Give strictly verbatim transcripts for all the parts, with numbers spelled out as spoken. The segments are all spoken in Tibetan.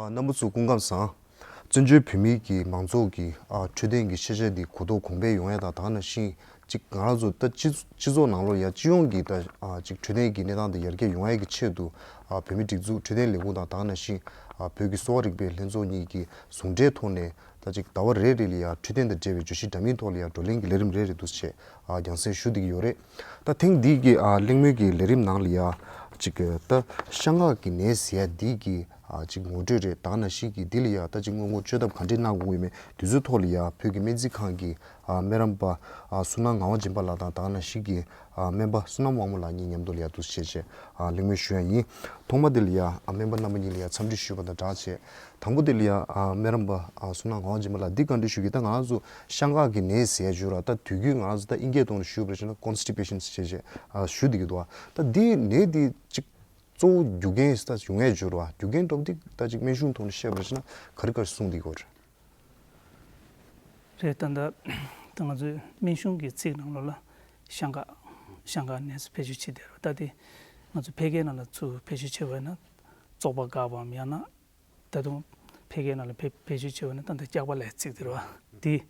རྣམ་པ་ཚོ་སྐུ་ཁམས་བཟང་། བཙན་བྱོལ་བོད་མིའི་གི་མང་ཚོགས་ཀྱི་ཨ་འཕྲོད་བསྟེན་གྱི་ཤེས་བྱ་འདི་གོ་རྟོགས་གོང་འཕེལ་ཡོང་ཡ་དང་། ད་ག་ནང་བཞིན་ཅིག་ང་རང་ཚོ་ད་སྤྱི་སྤྱི་ཚོགས་ནང་ལོགས་ཡ་སྤྱི་ཡོངས་ཀྱི་ད་ཨ་ཅིག་འཕྲོད་བསྟེན་གྱི་གནས་སྟངས་འདི་ཡར་རྒྱས་ཡོང་ཡ་གི་ཆེད་དུ། ཨ་བོད་མིའི་སྒྲིག་འཛུགས་འཕྲོད་བསྟེན་ལས་ཁུངས་དང་། ད་ག་ནང་བཞིན་ཨ་བོད་ཀྱི་གསོ་བ་རིག་པའི་ལྷན་ཚོགས་གཉིས་ཀྱི་ཟུང་འབྲེལ་ཐོག་ནས། ད་ཅིག་ཟླ་བ་རེ་རེ་ལ་ཡ་འཕྲོད་བསྟེན་དང་འབྲེལ་བའི་བརྗོད་གཞི་འདྲ་མིན་ཐོག་ལ་ཡ་བགྲོ་གླེང་གི་ལས་རིམ་རེ་རེ་འདུག་སེ་བྱས་ཨ་རྒྱང་སྲིང་ཞུ་བསྡད་ཀྱི་ཡོད་རེད། ད་ཐེངས་འདིའི་གི་ཨ་གླེང་མོལ་གྱི་ལས་རིམ་ནང་ལ་ཡ་ཅིག་ད་བཤང་འགག་གི་ནད་ཟེར་ཡ་འདི་གི་ཨ་ཅིག་ངོ་སྤྲོད་རེད། ད་ག་ནང་བཞིན་གྱི་འདི་ལ་ཡ་ད་ཅིག་སྔོན་འགོག་བཅོས་ཐབས་ག་འདྲས་གནང་དགོས་ཡོད་མེད་དེ་ཚོའི་ཐོག་ལ་ཡ་བོད་ཀྱི་སྨན་རྩིས་ཁང་གི་ཨ་སྨན་རམས་པ་ཨ་བསོད་ནམས་ངག་དབང་སྦྱིན་པ་ལགས་དང་། ད་ག་ནང་བཞིན་གྱི་ཨ་སྨན་པ་བསོད་ནམས་དབང་མོ་ལགས་གཉིས་མཉམ་དུ་ལ་ཡ་འདུག་སེ་བྱས་བྱས་ཨ་གླེང་མོལ་ཞུ་ཡ་ཡིན། ཐོག་མ་དེ་ལ་ཡ་ཨ་སྨན་པ་རྣམ་པ་གཉིས་ལ་ཡ་འཚམས་འདྲི་ཞུས་པ་དང་སྦྲགས་བྱས། དང་པོ་དེ་ལ་ཡ་ཨ་སྨན་རམས་པ་ཨ་བསོད་ནམས་ངག་དབང་སྦྱིན་པ་ལགས་འདི་བཀའ་འདྲི་ཞུ་གི། ད་ང་རང་ཚོ་བཤང་འགག་གི་ནད་ཟེར་ཡ་བརྗོད་ར། ད་དུས་རྒྱུན་ང་རང་ཚོ་ད་ཨིན་སྐད་ཐོག་ནས་ཞུ་བ་རེད་ཅེ་ན་constipation ཟེར་བྱས་བྱས་ཨ་ཞུ་བསྡད་ཀྱི་འདུག་ད་འདི་ནད་འདི་ཅིག་གཙོ་བོ་རྒྱུ་རྐྱེན་ད་ཡོང་ཡ་བརྗོད་ར། རྒྱུ་རྐྱེན་འདྲ་པོ་འདི་ད་ཅིག་སྨན་གཞུང་ཐོག་ནས་བཤད་པ་རེད་ཅེ་ན་ག་རེ་ག་རེ་གསུངས་བསྡད་ཀྱི་ཡོད་རེད། རེད། ད་ད་ད་ང་ཚོའི་སྨན་གཞུང་གི་ཚིག་ནང་ལོགས་ལ་བཤང་འགག་བཤང་འགག་ནད་ཟེར་བེད་སྤྱོད་བྱེད་བསྡད་ར། ད་དེ་ང་ཚོ་ཕལ་སྐད་ནང་ལ་ཚུར་བེད་སྤྱོད་བྱས་པ་ཡིན་ན་བཙོག་པ་འགག་པའམ། ཡང་ན་ད་དུང་ཕལ་སྐད་ནང་ལ་བེད་བེད་སྤྱོད་བྱས་པ་ཡིན་ན་ད་ལྟ་སྐྱག་པ་ལབ་ཚིག་དེ་རེད་བ། དེ་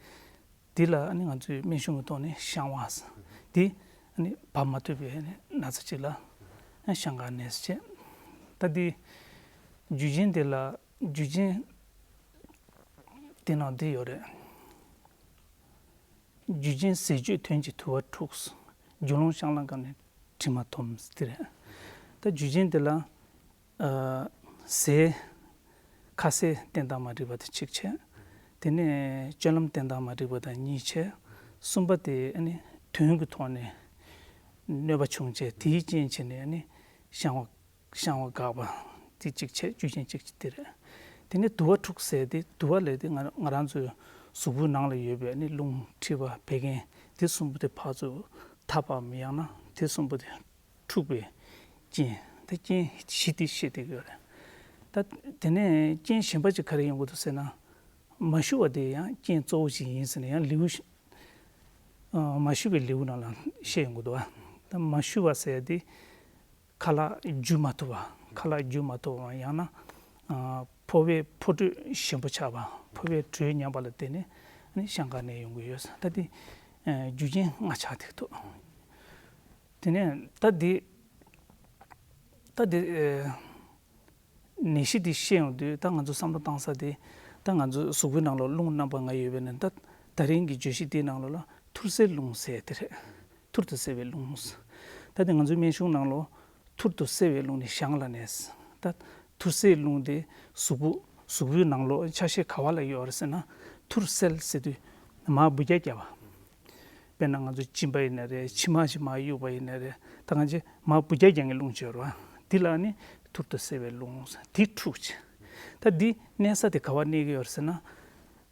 དེ་ལ་ཨ་ནི་ང་ཚོའི་སྨན་གཞུང་གི་ཐོག་ནས་བཤང་བ་ཟེར། དེ་ཨ་ནི་བབས་མ་ཐུབ་པའི་ཨ་ནི་ན་ཚ་ཅིག་ལ་ཨ་བཤང་འགག་ནད་ཟེར་བྱས། ད་དེ་རྒྱུ་རྐྱེན་དེ་ལ་རྒྱུ་རྐྱེན་དེ་ནང་འདི་ཡོད་རེད། རྒྱུ་རྐྱེན་ཟས་སྤྱོད་དོན་གྱིས་དུ་བ་འཁྲུགས། རྒྱུ་ལོང་བཤང་ལམ་འགགས་ནས་དྲི་མ་འཐོམས་ཟེར་དེ་རེད། ད་རྒྱུ་རྐྱེན་དེ་ལ་ཨ་ཟས་ཁ་ཟས་བསྟེན་སྟངས་མ་འགྲིག་པ་དང་གཅིག་བྱས། དེ་ནས་སྤྱོད་ལམ་བསྟེན་སྟངས་མ་འགྲིག་པ་དང་གཉིས་བྱས། གསུམ་པ་དེ་ཨ་ནི་དོན་གྱི་ཐོག་ནས་གནོད་པ་བྱུང་བྱས། དེའི་རྐྱེན་བྱས་ནས་ཨ་ནི་བཤང་བ་བཤང་བ་འགགས་པ་དེ་གཅིག་བྱས། རྒྱུ་རྐྱེན་གཅིག་དེ་རེད། དེ་ནས་དུ་བ་འཁྲུགས་ཟེར་དེ། དུ་བ་ལབ་དེ་ང་ང་རང་ཚོའི་གཟུགས་པོའི་ནང་ལ་ཡོད་པའི་ནི་རླུང་མཁྲིས་པ་བད་ཀན་དེ་གསུམ་པོ་དེ་ཕར་ཚུར་འཐབ་པའམ། ཡང་ན་དེ་གསུམ་པོ་དེ་འཁྲུགས་པའི་རྐྱེན། དེ་རྐྱེན་བཞི་དེ་བཤད་བསྡད་ཀྱི་ཡོད་རེད། ད་དེ་ནས་རྐྱེན་གཞན་པ་ཅིག་ག་རེ་ཡོང་གི་འདུག་ཟེར་ན། མ་ཞུ་བ་དེ་ཡང་རྐྱེན་གཙོ་བོ་ཞིག་ཡིན་ཟེར་ནས་ཡང་ལེའུ་ཞིག་ཨ་མ་ཞུ་བའི་ལེའུ་ནང་ལ་བཤད་ཡོང་གི་འདུག་བ། ད་མ་ཞུ་བ་ཟེར་དེ་ཁ་ལག་འཇུ་མ་ཐུབ་པ། ཁ་ལག་འཇུ་མ་ཐུབ་པ། ཡང་ན་ཨ་ཕོ་བའི་ཕོ་དྲོད་ཞན་པོ་ཆགས་པ། ཕོ་བའི་དྲོད་ཉམས་པ་ལ་བརྟེན་ནས་ཨ་ནི་བཤང་འགག་ནད་ཡོང་གི་ཡོད། ད་དེ་ཨ་རྒྱུ་རྐྱེན་ལྔ་ཆགས་བསྡད་འདུག་དེ་ནས་ད་དེ་ད་དེ་ཨ་ནད་གཞི་དེ་བཤད་ཡོང་དུས། ད་ང་ཚོ་བསམ་བློ་བཏང་ས་དེ། ད་ང་ཚོ་གཟུགས་པོའི་ནང་ལ་རླུང་རྣམ་པ་ལྔ་ཡོད་པས་ན། ད་ད་རིང་གི་བརྗོད་གཞི་དེའི་ནང་ལོགས་ལ་ཐུར་སེལ་རླུང་ཟེར་དེ་རེད། ཐུར་དུ་སེལ་བའི་རླུང་། ད་དེ་ང་ཚོའི་སྨན་གཞུང་ནང་ལོགས་ཐུར་དུ་སེལ་བའི་རླུང་ནི་བཤང་ལ་གནས། ད་ཐུར་སེལ་རླུང་དེ་གཟུགས་པོ་གཟུགས་པོའི་ནང་ལོགས་ཆ་ཤས་ག་བ་ལ་ཡོད་རེད་ཟེར་ན། ཐུར་སེལ་ཟེར་དུས་མར་འབུད་རྒྱག་བརྒྱབ་པ། དཔེར་ན་ང་ཚོ་གཅིན་པ་ཡིན་ན་རེད། མཆིལ་མ་ཞིག་མར་གཡུགས་པ་ཡིན་ན་རེད། ད་ང་ཚོས་མར་འབུད་རྒྱག་རྒྱག་མཁན་རླུང་ཅིག་ཡོད་རེད་བ། འདི་ལ་ནི་ཐུར་དུ་སེལ་བའི་རླུང་ཟེར། འདི་འཁྲུགས་བྱས། ད་འདི་གནས་ས་དེ་ག་བ་གནས་ཀྱི་ཡོད་རེད་ཟེར་ན།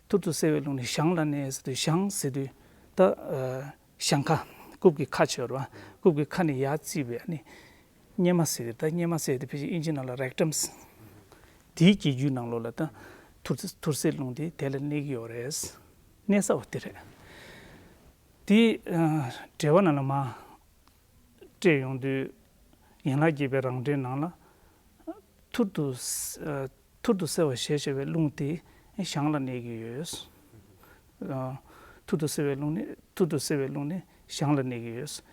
ཐུར་དུ་སེལ་བའི་རླུང་ནི་བཤང་ལ་གནས་ཟེར་དུས། བཤང་ཟེར་དུས་ད་ཨ་བཤང་ཁ། རྐུབ་ཀྱི་ཁ་ཅིག་ཡོད་རེད་བ། རྐུབ་ཀྱི་ཁ་ནས་ཡར་བརྩིས་པའི་ནི་གཉེར་མ་ཟེར། ད་གཉེར་མ་ཟེར་དེ་ཕལ་ཆེར་ཨིན་ཇི་ནང་ལ་རེག་ཊམ་ཟེར། དེའི་རྒྱལ་རྒྱུད་ནང་ལོགས་ལ་ད་ཐུར་ཐུར་སེལ་རླུང་དེ་དེ་ལ་གནས་ཀྱི་ཡོད་རེད། གནས་ས་བ་དེ་རེད། དེ་ཨ་འགྲེལ་པ་ནང་ལ་མར་བཀྲལ་ཡོང་དུས། ཡན་ལག་བརྒྱད་པའི་རང་འགྲེལ་ནང་ལ་ཐུར་དུ་ཨ་ཐུར་དུ་སེལ་བར་ཞེས་བྱ་བའི་རླུང་དེ་བཤང་ལ་གནས་ཀྱི་ཡོད། ཨ་ཐུར་དུ་སེལ་བའི་རླུང་ནི། ཐུར་དུ་སེལ་བའི་རླུང་ནི་བཤང་ལ་གནས་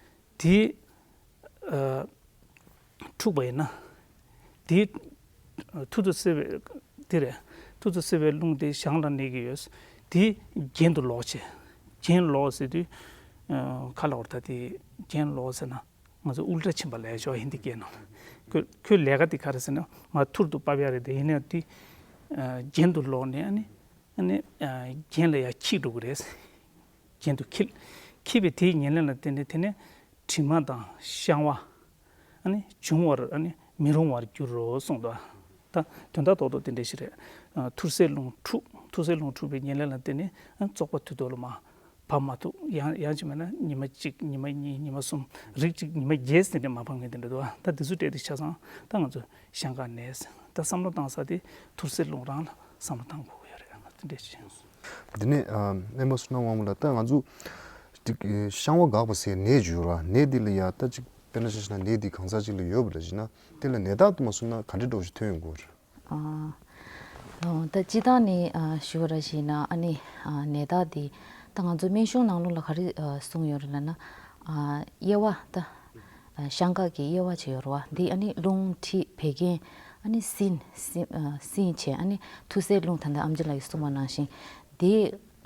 ཀྱི་ཡོད། དེ་ཨ་འཁྲུགས་པ་ཡིན་ན། དེ་ཐུར་དུ་སེལ་བའི་དེ་རེད། ཐུར་དུ་སེལ་བའི་རླུང་དེ་བཤང་ལ་གནས་ཀྱི་ཡོད། དེ་གྱེན་དུ་ལོག་བྱས། གྱེན་ལོག་ཟེར་དུས་ཨ་ག་ལབ་དགོས་རེད། ད་དེ་གྱེན་ལོག་ཟེར་ན་ང་ཚོ་ཨུལ་ཊ་ཕྱིན་པ་ལབ་ཡ་ཅིག་ཡོད་རེད་ཧིན་དི་སྐད་ནང་། ཁོ་ཁོའི་ལས་ཀ་དེ་ག་རེ་ཟེར་ན། མར་ཐུར་དུ་ཕབ་ཡ་རེད་དེ། ཡིན་ནའང་དེ་ཨ་གྱེན་དུ་ལོག་ནས་ཨ་ནི་ཨ་ནི་ཨ་གྱེན་ལ་ཡར་འཁྱིལ་འགྲོ་གི་རེད། གྱེན་དུ་འཁྱིལ། འཁྱིལ་བའི་དེའི་ཉེར་ལེན་ལ་བརྟེན་ནས་དེ་ནས་དྲི་མ་དང་བཤང་བ་ཨ་ནི་འབྱུང་བར་ཨ་ནི་མི་རུང་བར་འགྱུར་རོ་གསུངས་འདུག་ད་དོན་དག་རྡོག་རྡོག་དེ་འདྲ་ཞིག་རེད། ཨ་ཐུར་སེལ་རླུང་འཁྲུགས། ཐུར་སེལ་རླུང་འཁྲུགས་པའི་ཉེར་ལེན་ལ་བརྟེན་ནས་ཨ་བཙོག་པ་དུས་ཐོག་ལ་མར་བབས་མ་ཐུབ། ཡང་ཡང་ཅིག་མེད་ན་ཉི་མ་གཅིག་ཉི་མ་གཉིས། ཉི་མ་གསུམ། རིགས་གཅིག་ཉི་མ་བརྒྱད་ཟེར་ནས་མ་ཕབ་མཁན་དེ་འདྲ་འདུག་ད་དེ་ཚོ་སྤྲད་དེ་ཆ་ཚང་ད་ང་ཚོ་བཤང་འགག་ནད། ད་བསམ་བློ་བཏང་ས་དེ་ཐུར་སེལ་རླུང་རང་ལ་བསམ་བློ་བཏང་དགོས་ཀྱི་ཡོད་རེད། དེ་འདྲ་ཞིག་འདི་ནས་ཨ་སྨན་པ་བསོད་ནམས་དབང་མོ་ལགས། ད་ང་ཚོ་ཅིག་བཤང་བ་འགགས་པ་ཟེར་ནད་ཅིག་ཡོད་ར། ནད་འདི་ལ་ཡ་ད་ཅིག་དཔེར་ན་ཆ་བཞག་ན་ནད་འདི་གང་ཟག་ཅིག་ལ་ཡོད་པ་ལ་བཞག་ན། དེ་ལ་ནད་རྟགས་དུ་མ་གསུངས་ན་ག་འདྲའི་འདྲ་བོ་ཞིག་ཐོན་ཡོང་གི་ཡོད་རེད། ཨ། ཨོ། ད་སྤྱིར་བཏང་ནས་ཨ་ཞུ་བ་ར་ཞིག་ན་ཨ་ནི་ཨ་ནད་རྟགས་འདི་ད་ང་ཚོ་སྨན་གཞུང་ནང་ལོགས་ལ་ག་རེ་ཨ་གསུངས་ཡོད་རེད་ལབ་ན། ཨ་དབྱེ་བ་ད་ཨ་བཤང་འགག་གི་དབྱེ་བ་ཅིག་ཡོད་རེད་བ། འདི་ཨ་ནི་རླུང་མཁྲིས་བད་ཀན་ཨ་ནི་སྲིན་སྲིན་ཨ་སྲིན་བྱས་ཨ་ནི་ཐུར་སེལ་རླུང་། ད་ལྟ་ཨེམ་ཆི་ལགས་ཀྱིས་གསུངས་པ་ནང་བཞིན་འདི་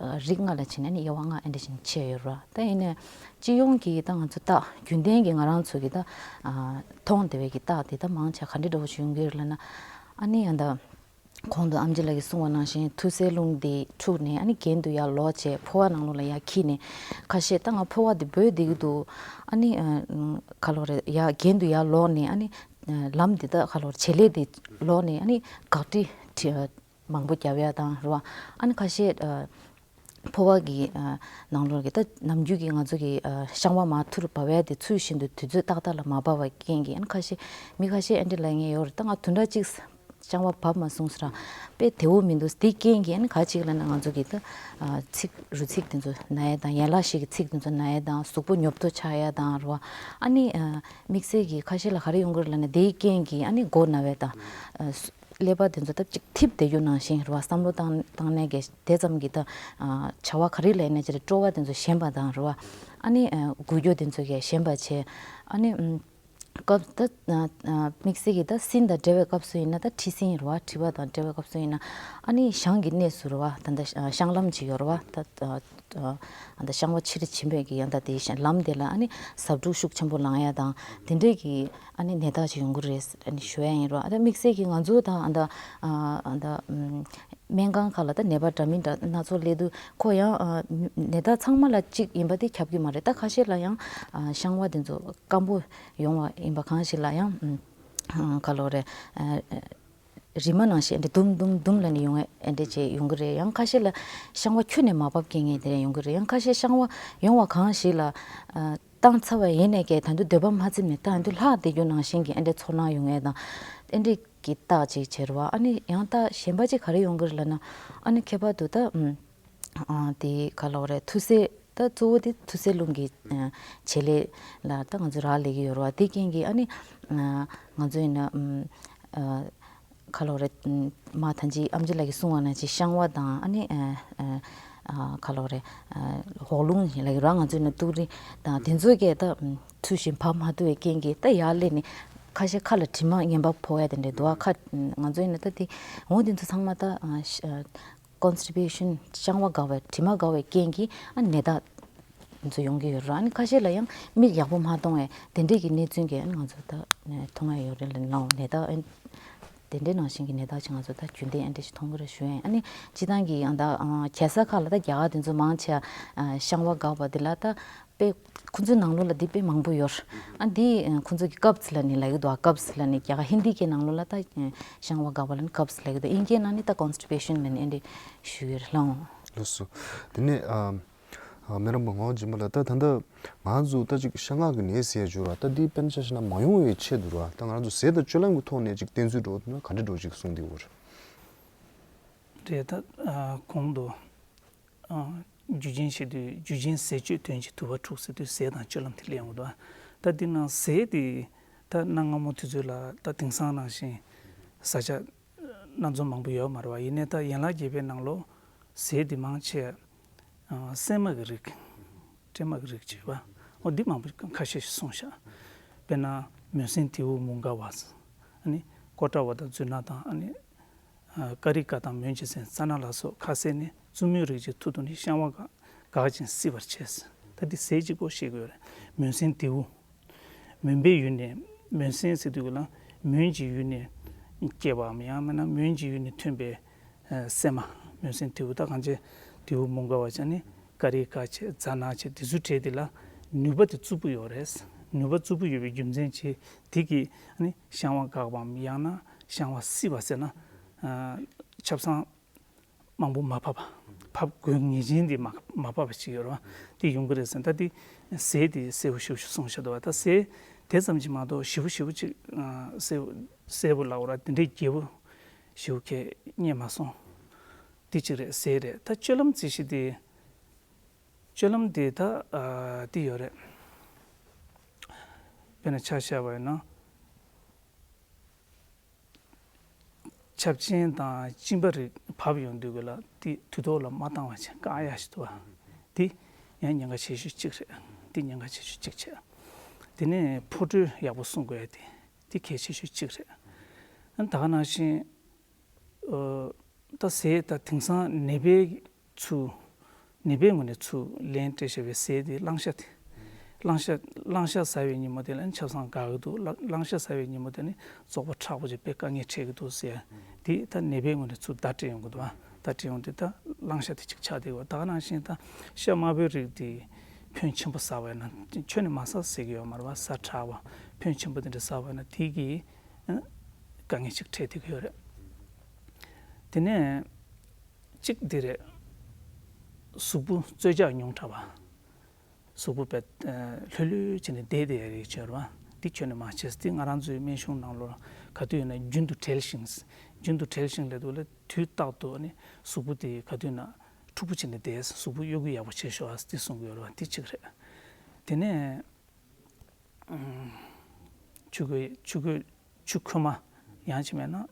ཨ་རིགས་ལྔ་ལ་བྱས་ནས་ཨ་ནི་དབྱེ་བ་ལྔ་ཨེ་འདྲ་བཞིན་ཕྱེ་ཡོད་རེད་བ། ད་ཡིན་ནའི་སྤྱི་ཡོངས་ཀྱི་ད་ང་ཚོ་རྟགས་རྒྱུན་ལྡན་གྱི་ང་རང་ཚོ་གི་ད་ཨ་མཐོང་བདེ་བའི་གི་རྟགས་འདི་ད་མང་ཆེ་ག་འདྲ་འདྲ་བོ་ཞིག་ཡོང་གི་ཡོད་རེད་ལབ་ན། ཨ་ནི་ཨ་ད། གོང་དུ་ཨེམ་ཆི་ལགས་ཀྱིས་གསུངས་པ་ནང་བཞིན་ཐུར་སེལ་རླུང་འདི་འཁྲུགས་ནས་ཨ་ནི་གྱེན་དུ་ཡར་ལོག་བྱས་ཕོ་བ་ནང་ལོགས་ལ་ཡར་འཁྱིལ་ནས། ཁ་ཤས་ད་ང་ཕོ་བ་འདི་སྦོས་བསྡད་ཀྱི་འདུག་ཨ་ནི་ཨ་ག་ལོག་རེད། ཡར་གྱེན་དུ་ཡར་ལོག་ནས་ཨ་ནི་ཨ་ལམ་འདི་ད་ག་ལོག་རེད། བྱེད་ལས་འདི་ལོག་ནས་ཨ་ནི་འགག་འཁྲི་འཁྲི་ཨ་མང་པོ་བརྒྱབ་ཡ་དང་རེད་བ། ཨ་ནི་ཁ་ཤས་ཨ་ཕོ་བ་གི་ཨ་ནང་ལོགས་ཀྱི་ད་ནམ་རྒྱུན་གྱི་ང་ཚོ་གི་ཨ་བཤང་བ་མར་ཐུར་བབས་ཡ་དེ་ཚུལ་བཞིན་དུ་དུས་ཚོད་ཏག་ཏག་ལ་མ་བབས་པའི་རྐྱེན་གྱིས། ཨ་ནི་ཁ་ཤས་མི་ཁ་ཤས་ཨེ་འདྲ་ལབ་མཁན་ཡོད་རེད། ད་ང་དུས་འདྲ་གཅིག་བཤང་བ་བབས་མ་སོང་ཟེར་ར། དཔེ་བདེ་བོ་མི་འདུག་དེའི་རྐྱེན་གྱིས་ཨ་ནི་ག་ཅིག་ལབ་ན་ང་ཚོ་གི་ད་ཨ་ཚིགས་རུས་ཚིགས་དེ་ཚོ་ན་ཡ་དང་། ཡན་ལག་བཞི་གི་ཚིགས་དེ་ཚོ་ན་ཡ་དང་། གཟུགས་པོ་ཉོབ་ཏོ་ཆགས་ཡ་དང་རེད་བ། ཨ་ནི་ཨ་དམིགས་བསལ་གྱི་ཁ་ཤས་ལ་ག་རེ་ཡོང་གི་རེད་ལབ་ན། དེའི་རྐྱེན་གྱིས་ཨ་ནི་མགོ་ན་བ་དང་ཨ་ཀླད་པ་དེ་ཚོ་ད་ཅིག་འཐིབས་བསྡད་རྒྱུ་ནང་བཞིན་རེད་བ། བསམ་བློ་བཏང་བཏང་ནས་གི་དེ་ཙམ་གྱི་ད་ཨ་བྱ་བ་ག་རེ་ལས་ནས་ཅི་རེད། སྤྲོ་བ་དེ་ཚོ་ཞན་པ་དང་རེད་བ། ཨ་ནི་ཨ་འགུལ་སྐྱོད་དེ་ཚོ་གི་ཞན་པ་བྱས། ཨ་ནི་ཨམ། སྐབས་ད་ཨ་ཨ་དམིགས་བསལ་གྱི་ད་སྲིན་དང་འབྲེལ་བའི་སྐབས་སུ་ཡིན་ན། ད་མཁྲིས་སྲིན་རེད་བ། མཁྲིས་པ་དང་འབྲེལ་བའི་སྐབས་སུ་ཡིན་ན། ཨ་ནི་བཤང་གི་གནས་སུ་རེད་བ། ད་ད་བཤང་ལམ་ཅིག་ཡོད་རེད་བ། ད་ཨ་ཨ་ད་བཤང་བ་ཕྱིར་ཕྱིན་པའི་གི་ཡང་ད་དེའི་ལམ་དེ་ལ་ཨ་ནི་ཟ་འབྲུ་ཤུགས་ཆེན་པོ་ལངས་ཡ་དང་དེ་འདྲས་ཀྱི་ཨ་ནི་ནད་རྟགས་ཅིག་ཡོང་གི་རེད་ཨ་ནི་ཞུ་ཡ་ཡིན་རེད་བ། ཨ་ད་དམིགས་བསལ་གྱི་ང་ཚོ་ད་ཨ་ད་ཨ་ཨ་ད་ཨམ། སྨན་ཁང་ཁག་ལ་ད་ནད་པ་འདྲ་མིན་འདྲ་སྣ་ཚོགས་སླེབས་དུས་ཁོ་ཡང་ཨ་ནད་རྟགས་ཚང་མ་ལ་གཅིག་ཡིན་པ་དེ་ཁྱབ་ཀྱི་མ་རེད། ད་ཁ་ཤས་ལ་ཡང་ཨ་བཤང་བ་དེ་ཚོ་སྐམ་པོ་ཡོང་བ་ཡིན་པ། གང་ཞིག་ལ་ཡང་ཨ་ག་ལོ་རེད། ཨ་རིལ་མ་ནང་བཞིན་འདི་དུམ་དུམ་དུམ་ལ་ནི་ཡོང་ངེས་ཨེ་འདྲ་བྱས་ཡོང་གི་རེད། ཡང་ཁ་ཤས་ལ་བཤང་བ་ཁྱོན་ནས་མ་བབས་མཁན་ངེས་དེ་རེད་ཡོང་གི་རེད། ཡང་ཁ་ཤས་བཤང་བ་ཡོང་བ་གང་ཞིག་ལ་ཨ་བཏང་ཚར་བ་ཡིན་ནས་ཀྱི་ད་དུང་འདོད་པ་མ་ཚིམ་ནས་ད་དུང་ལྷག་བསྡད་རྒྱུ་ནང་བཞིན་གྱི་ཨེ་འདྲ་ཚོར་སྣང་ཡོང་ངེས་དང་ཨེ་འདྲ། གི་རྟགས་ཅིག་བྱེད་རེད་བ། ཨ་ནི་ཡང་རྟགས་གཞན་པ་ཅིག་ག་རེ་ཡོང་གི་རེད་ལབ་ན། ཨ་ནི་ཁྱད་པར་དུ་ད་ཨ་དེ་ག་ལབ་དགོས་རེད། ཐུར་སེལ་ད་གཙོ་བོ་དེ་ཐུར་སེལ་རླུང་གི་ཨ་བྱེད་ལས་ལ་ད་ང་ཚོ་རག་ལས་ཀྱི་ཡོད་རེད་བ། དེ་རྐྱེན་གྱིས་ཨ་ནི་ཨ་ང་ཚོ་ཡིན་ན་ཨ་ག་ལབ་དགོས་རེད། མ་ཐམས་ཅད་ཨེམ་ཆི་ལགས་ཀྱིས་གསུངས་པ་ནང་བཞིན་བཤང་བ་དང་ཨ་ནི་ཨ་ཨ་ཨ་ག་ལབ་དགོས་རེད། ཨ་འོག་རླུང་ལབ་ཀྱི་རེད་བ། ང་ཚོ་ཡིན་ན་ཏུག་རི་དང་དེ་ཚོ་གས་ད་ཚུལ་བཞིན་བབས་མ་ཐུབ་པའི་རྐྱེན་གྱིས་ད་ཡར་སླེབས་ནས་ཁ་ཤས་ཁ་ལ་དྲི་མ་ངན་པ་ཕོག་ཡ་དེ་འདྲ་འདུག་ཨ། ཁ་ང་ཚོ་ཡིན་ན་ད་དེ་འོ་དེ་ཚོ་ཚང་མ་ད་ཨ་ཤ་ཨ་ཀོན་སི་ཊི་པེ་ཤན་བཤང་བ་འགག་པའི་དྲི་མ་འགག་པའི་རྐྱེན་གྱིས་ཨ་ནད་རྟགས་དེ་ཚོ་ཡོང་གི་ཡོད་རེད། ཨ་ནི་ཁ་ཤས་ལ་ཡང་མིག་ཡག་པོ་མ་མཐོང་བའི་དེ་འདྲས་ཀྱི་གནས་ཚུལ་གྱིས་ཨ་ནི་ང་ཚོ་ད་མཐོང་ཡ་ཡོད་རེད་ལབ་ན། ནད་རྟགས་ཨ་དེ་འདྲའི་ནང་བཞིན་གྱི་ནད་རྟགས་ཅིག་ང་ཚོ་ད་རྒྱུན་ལྡན་ཨ་འདྲ་ཞིག་མཐོང་གི་རེད་ཞུ་ཡ་ཡིན། ཨ་ནི་སྤྱིར་བཏང་གི་ཡང་ད་ཨ་རྒྱལ་ས་ཁག་ལ་ད་རྒྱ་གར་དེ་ཚོ་མང་ཆེ་བ་ཨ་བཤང་བ་འགག་པ་དེ་ལ་ད་དཔེ་ཁོ་ཚོའི་ནང་ལོགས་ལ་འདི་དཔེ་མང་པོ་ཡོད། ཨ་འདི་ཨ་ཁོ་ཚོ་གི་ཀབས་ལབ་ནས་ལབ་ཀྱི་འདུག་ཨ་ཀབས་ལབ་ནས་རྒྱ་གར་ཧིན་དི་གི་ནང་ལོགས་ལ་ད་ཨ་བཤང་བ་འགག་པ་ལབ་ནས་ཀབས་ལབ་ཀྱི་འདུག་དབྱིན་སྐད་ནང་ནས་ད་ཀོན་སི་ཊི་པེ་ཤན་ལབ་ནས་ཨ་འདྲ་ཞུ་གི་རེད་ལགས། ལགས་སོ། དེ་ནས་ཨ། ཨ་སྨན་རམས་པ་ངག་དབང་འཇིགས་མེད་ལགས། ད་ད་ལྟ་ང་ཚོ་ད་ཅིག་བཤང་འགག་གི་ནད་ཟེར་ཡ་ཅིག་ཡོད་རེད་བ། ད་འདི་དཔེར་ན་ཆ་བཞག་ན་མ་ཡོང་བའི་ཆེད་དུ་རེད་བ། ད་ང་རང་ཚོ་ཟས་དང་སྤྱོད་ལམ་གྱི་ཐོག་ནས་ཅིག་བསྟེན་ཚུལ་འདྲ་བོ་དེ་ན་ག་འདྲ་འདྲ་བོ་ཅིག་གསུངས་བསྡད་ཡོད་རེད། རེད། ད་ཨ་གོང་དུ་ཨ་རྒྱུ་རྐྱེན་བཤད་དུས་རྒྱུ་རྐྱེན་ཟས་སྤྱོད་དོན་གྱིས་དུ་བ་འཁྲུགས་ཟེར་དུས་ཟས་དང་སྤྱོད་ལམ་དེ་གླེང་ཡོང་གི་འདུག་ད་འདི་ན་ཟས་དེ་ད་གནའ་སྔ་མོ་དུས་ཚོད་ལ་ད་དེང་སང་ནང་བཞིན་བཟའ་བཅའ་སྣ་ཚོགས་མང་པོ་ཡོད་མ་རེད་བ། ཡིན་ནའི་ད་ཡན་ལག་བརྒྱད་པའི་ནང་ལོགས་ཟས་འདི་མང་ཆེ་ཨ་སྲན་མ་གི་རིགས། སྲན་མ་གི་རིགས་བྱས་པ། འོ་འདི་མང་པོ་ཁ་ཤས་ཤིག་གསུངས་ཤག་དཔེར་ན་མོན་སྲན་དེའུ་མུང་ག་བ། ཨ་ནི་ཀོ་ཏྲ་བ་དང་ཛུ་ན་དང་། ཨ་ནི་ཨ་ཀ་རི་ཀ་དང་མོན་གྱི་སྲན་ཙ་ན་ལ་སོགས་ཁ་ཟས་ནི་བཙུན་མོའི་རིགས་ཀྱི་མཐུ་དུ་ནི་བཤང་བ་འགག་འགག་ཅིང་བསིལ་བར་བྱེད། ད་འདི་ཟས་གཅིག་པོ་བཤད་ཀྱི་ཡོད་རེད། མོན་སྲན་དེའུ། མོན་པའི་ཡུལ་ནས། མོན་སྲན་ཟེར་དུས་ལ་མོན་གྱི་ཡུལ་ནས་སྐྱེས་པའམ་ཡང་མིན་ན་མོན་གྱི་ཡུལ་ནས་ཐོན་པའི་ཨ་སྲན་མ། མོན་སྲན་དེའུ། ད་གང་ཅི་དེའུ་མུང་ག་བ་བྱས་ནས་ཀ་རི་ཀ་བྱས་ཛ་ན་བྱས་དེ་ཚོའི་གྲས་དེ་ལ་ནུས་པ་དེ་རྩུབ་པོ་ཡོད་རེད། ནུས་པ་རྩུབ་པོ་ཡོད་པའི་རྒྱུ་མཚན་གྱིས་དེ་གིས་ཨ་ནི་བཤང་བ་འགག་པའམ་ཡང་ན་བཤང་བ་བསིལ་བ་ཟེར་ན་ཨ་ཆབ་གསང་མང་པོ་མ་ཕབ་པ། ཕབ་དགོས་ངེས་ཅན་དེ་མ་མ་ཕབ་པ་ཞིག་ཡོད་རེད་བ། དེ་ཡོང་གི་རེད་ཟེར། ད་དེ་ཟས་དེ་གསལ་པོ་ཞེ་པོ་ཞིག་གསུངས་བཞག་འདུག་བ། ད་ཟས་དེ་ཙམ་གྱིས་མ་གཏོགས་ཞེ་པོ་ཞེ་པོ་ཅིག་ཨ་གསལ་པོ་གསལ་པོ་ལབ་དགོས་ར་དེ་འདྲའི་རྒྱས་པོ་ཞེ་པོ་ཁས་རྙེད་མ་སོང་། དེ་གཅིག་རེད། ཟས་རེད། ད་སྤྱོད་ལམ་རྩིས་གཞི་དེ། སྤྱོད་ལམ་དེ་ད་ཨ་དེ་ཡོད་རེད། དཔེར་ན་ཆ་བཞག་པ་ཡིན་ན། ཆ་ ཆབ་ཆེན་དང་གཅིན་པ་རིགས་བབས་ཡོང་དུས་ཀྱི་ལ་དེ་དུས་ཐོག་ལ་མ་བཏང་བ་བྱས་བཀག་ཡ་ཞིག་འདུག་བ། དེ་ཡང་ཉེན་ཁ་ཆེ་ཤོས་གཅིག་རེད། དེ་ཉེན་ཁ་ཆེ་ཤོས་གཅིག་བྱས། དེ་ནས་ཕོ་བགྲོད་ཡག་པོ་སྲུང་དགོས་ཡ་དེ་དེ་གལ་ཆེ་ཤོས་གཅིག་རེད། ད་ག་ནང་བཞིན། ཨ། ད་ཟས་ད་དེང་སང་ནད་པའི་ཚུ། ནད་པའི་ངོས་ནས་ཚུར་ལན་སྤྲད་བཞག་པའི་ཟས་དེ་གླང་ཤ་དེ། གླང་ཤ། གླང་ཤ་ཟ་བའི་ཉིན་མོ་དེ་ལ་ཆབ་གསང་འགག་གི་འདུག་གླ- གླང་ཤ་ཟ་བའི་ཉིན་མོ་དེ་ནི་བཙོག་པ་མཁྲེགས་པོ་ཅིག་དཔེ་དཀའ་ངལ་འཕྲད་ཀྱི་འདུག་ཟེར། དེ་ད་ནད་པའི་ངོས་ནས་ཚུར་བརྡ་སྤྲད་ཡོང་གི་འདུག་བ། བརྡ་སྤྲད་ཡོང་དུས་ད་གླང་ཤ་དེ་ཅིག་ཆགས་བསྡད་ཡོད། ད་ག་ནང་བཞིན་ད་ཤ་དམར་པོའི་རིགས་དེ་ཕོན་ཆེན་པོ་ཟ་བ་ཡིན་ན་ཁྱོན་ནས་མ་ཟ་ཟེར་གྱི་ཡོད་མ་རེད་བ། ཟ་དྲགས་པ་ཕོན་ཆེན་པོ་དེ་འདྲ་ཟ་བ་ཡིན་ན་དེ་གིས་དཀའ་ངལ་ཅིག་འཕྲད་བསྡད་ཀྱི་ཡོད་རེད། དེ་ནས་གཅིག་འདི་རེད། གཟུགས་པོ་རྩོལ་བཅག་ཉུང་དྲགས་པ། གཟུགས་པོ་བས་ལྷོད་ལྷོད་བྱས་ནས་བསྡད་བསྡད་ཡ་རིགས་བྱས་རེད་བ། འདི་ཁྱོན་ནས་མ་བྱས། འདི་ང་རང་ཚོའི་སྨན་གཞུང་ནང་ལོགས་ག་དུས་ཡིན་ན་རྒྱུན་དུ་བྲེལ་ཞིང་། རྒྱུན་དུ་བྲེལ་ཞིང་ལབ་དུས་ལ་དུས་རྟག་ཏུ་ནི་གཟུགས་པོ་དེ་ག་དུས་ཡིན་ན་འཁྲུག་པོ་བྱས་ནས་བསྡད། གཟུགས་པོ་གཡོ་འགུལ་ཡག་པོ་བྱེད་ཤོག་ཨ་འདི་གསུང་གི་ཡོད་རེད་བ། འདི་གཅིག་རེད། དེ་ནས། ཆུ་ཁོལ། ཆུ་ཁོལ། ཆུ་ཁོལ་མ། ཡང་ཅིག་མེད་ན།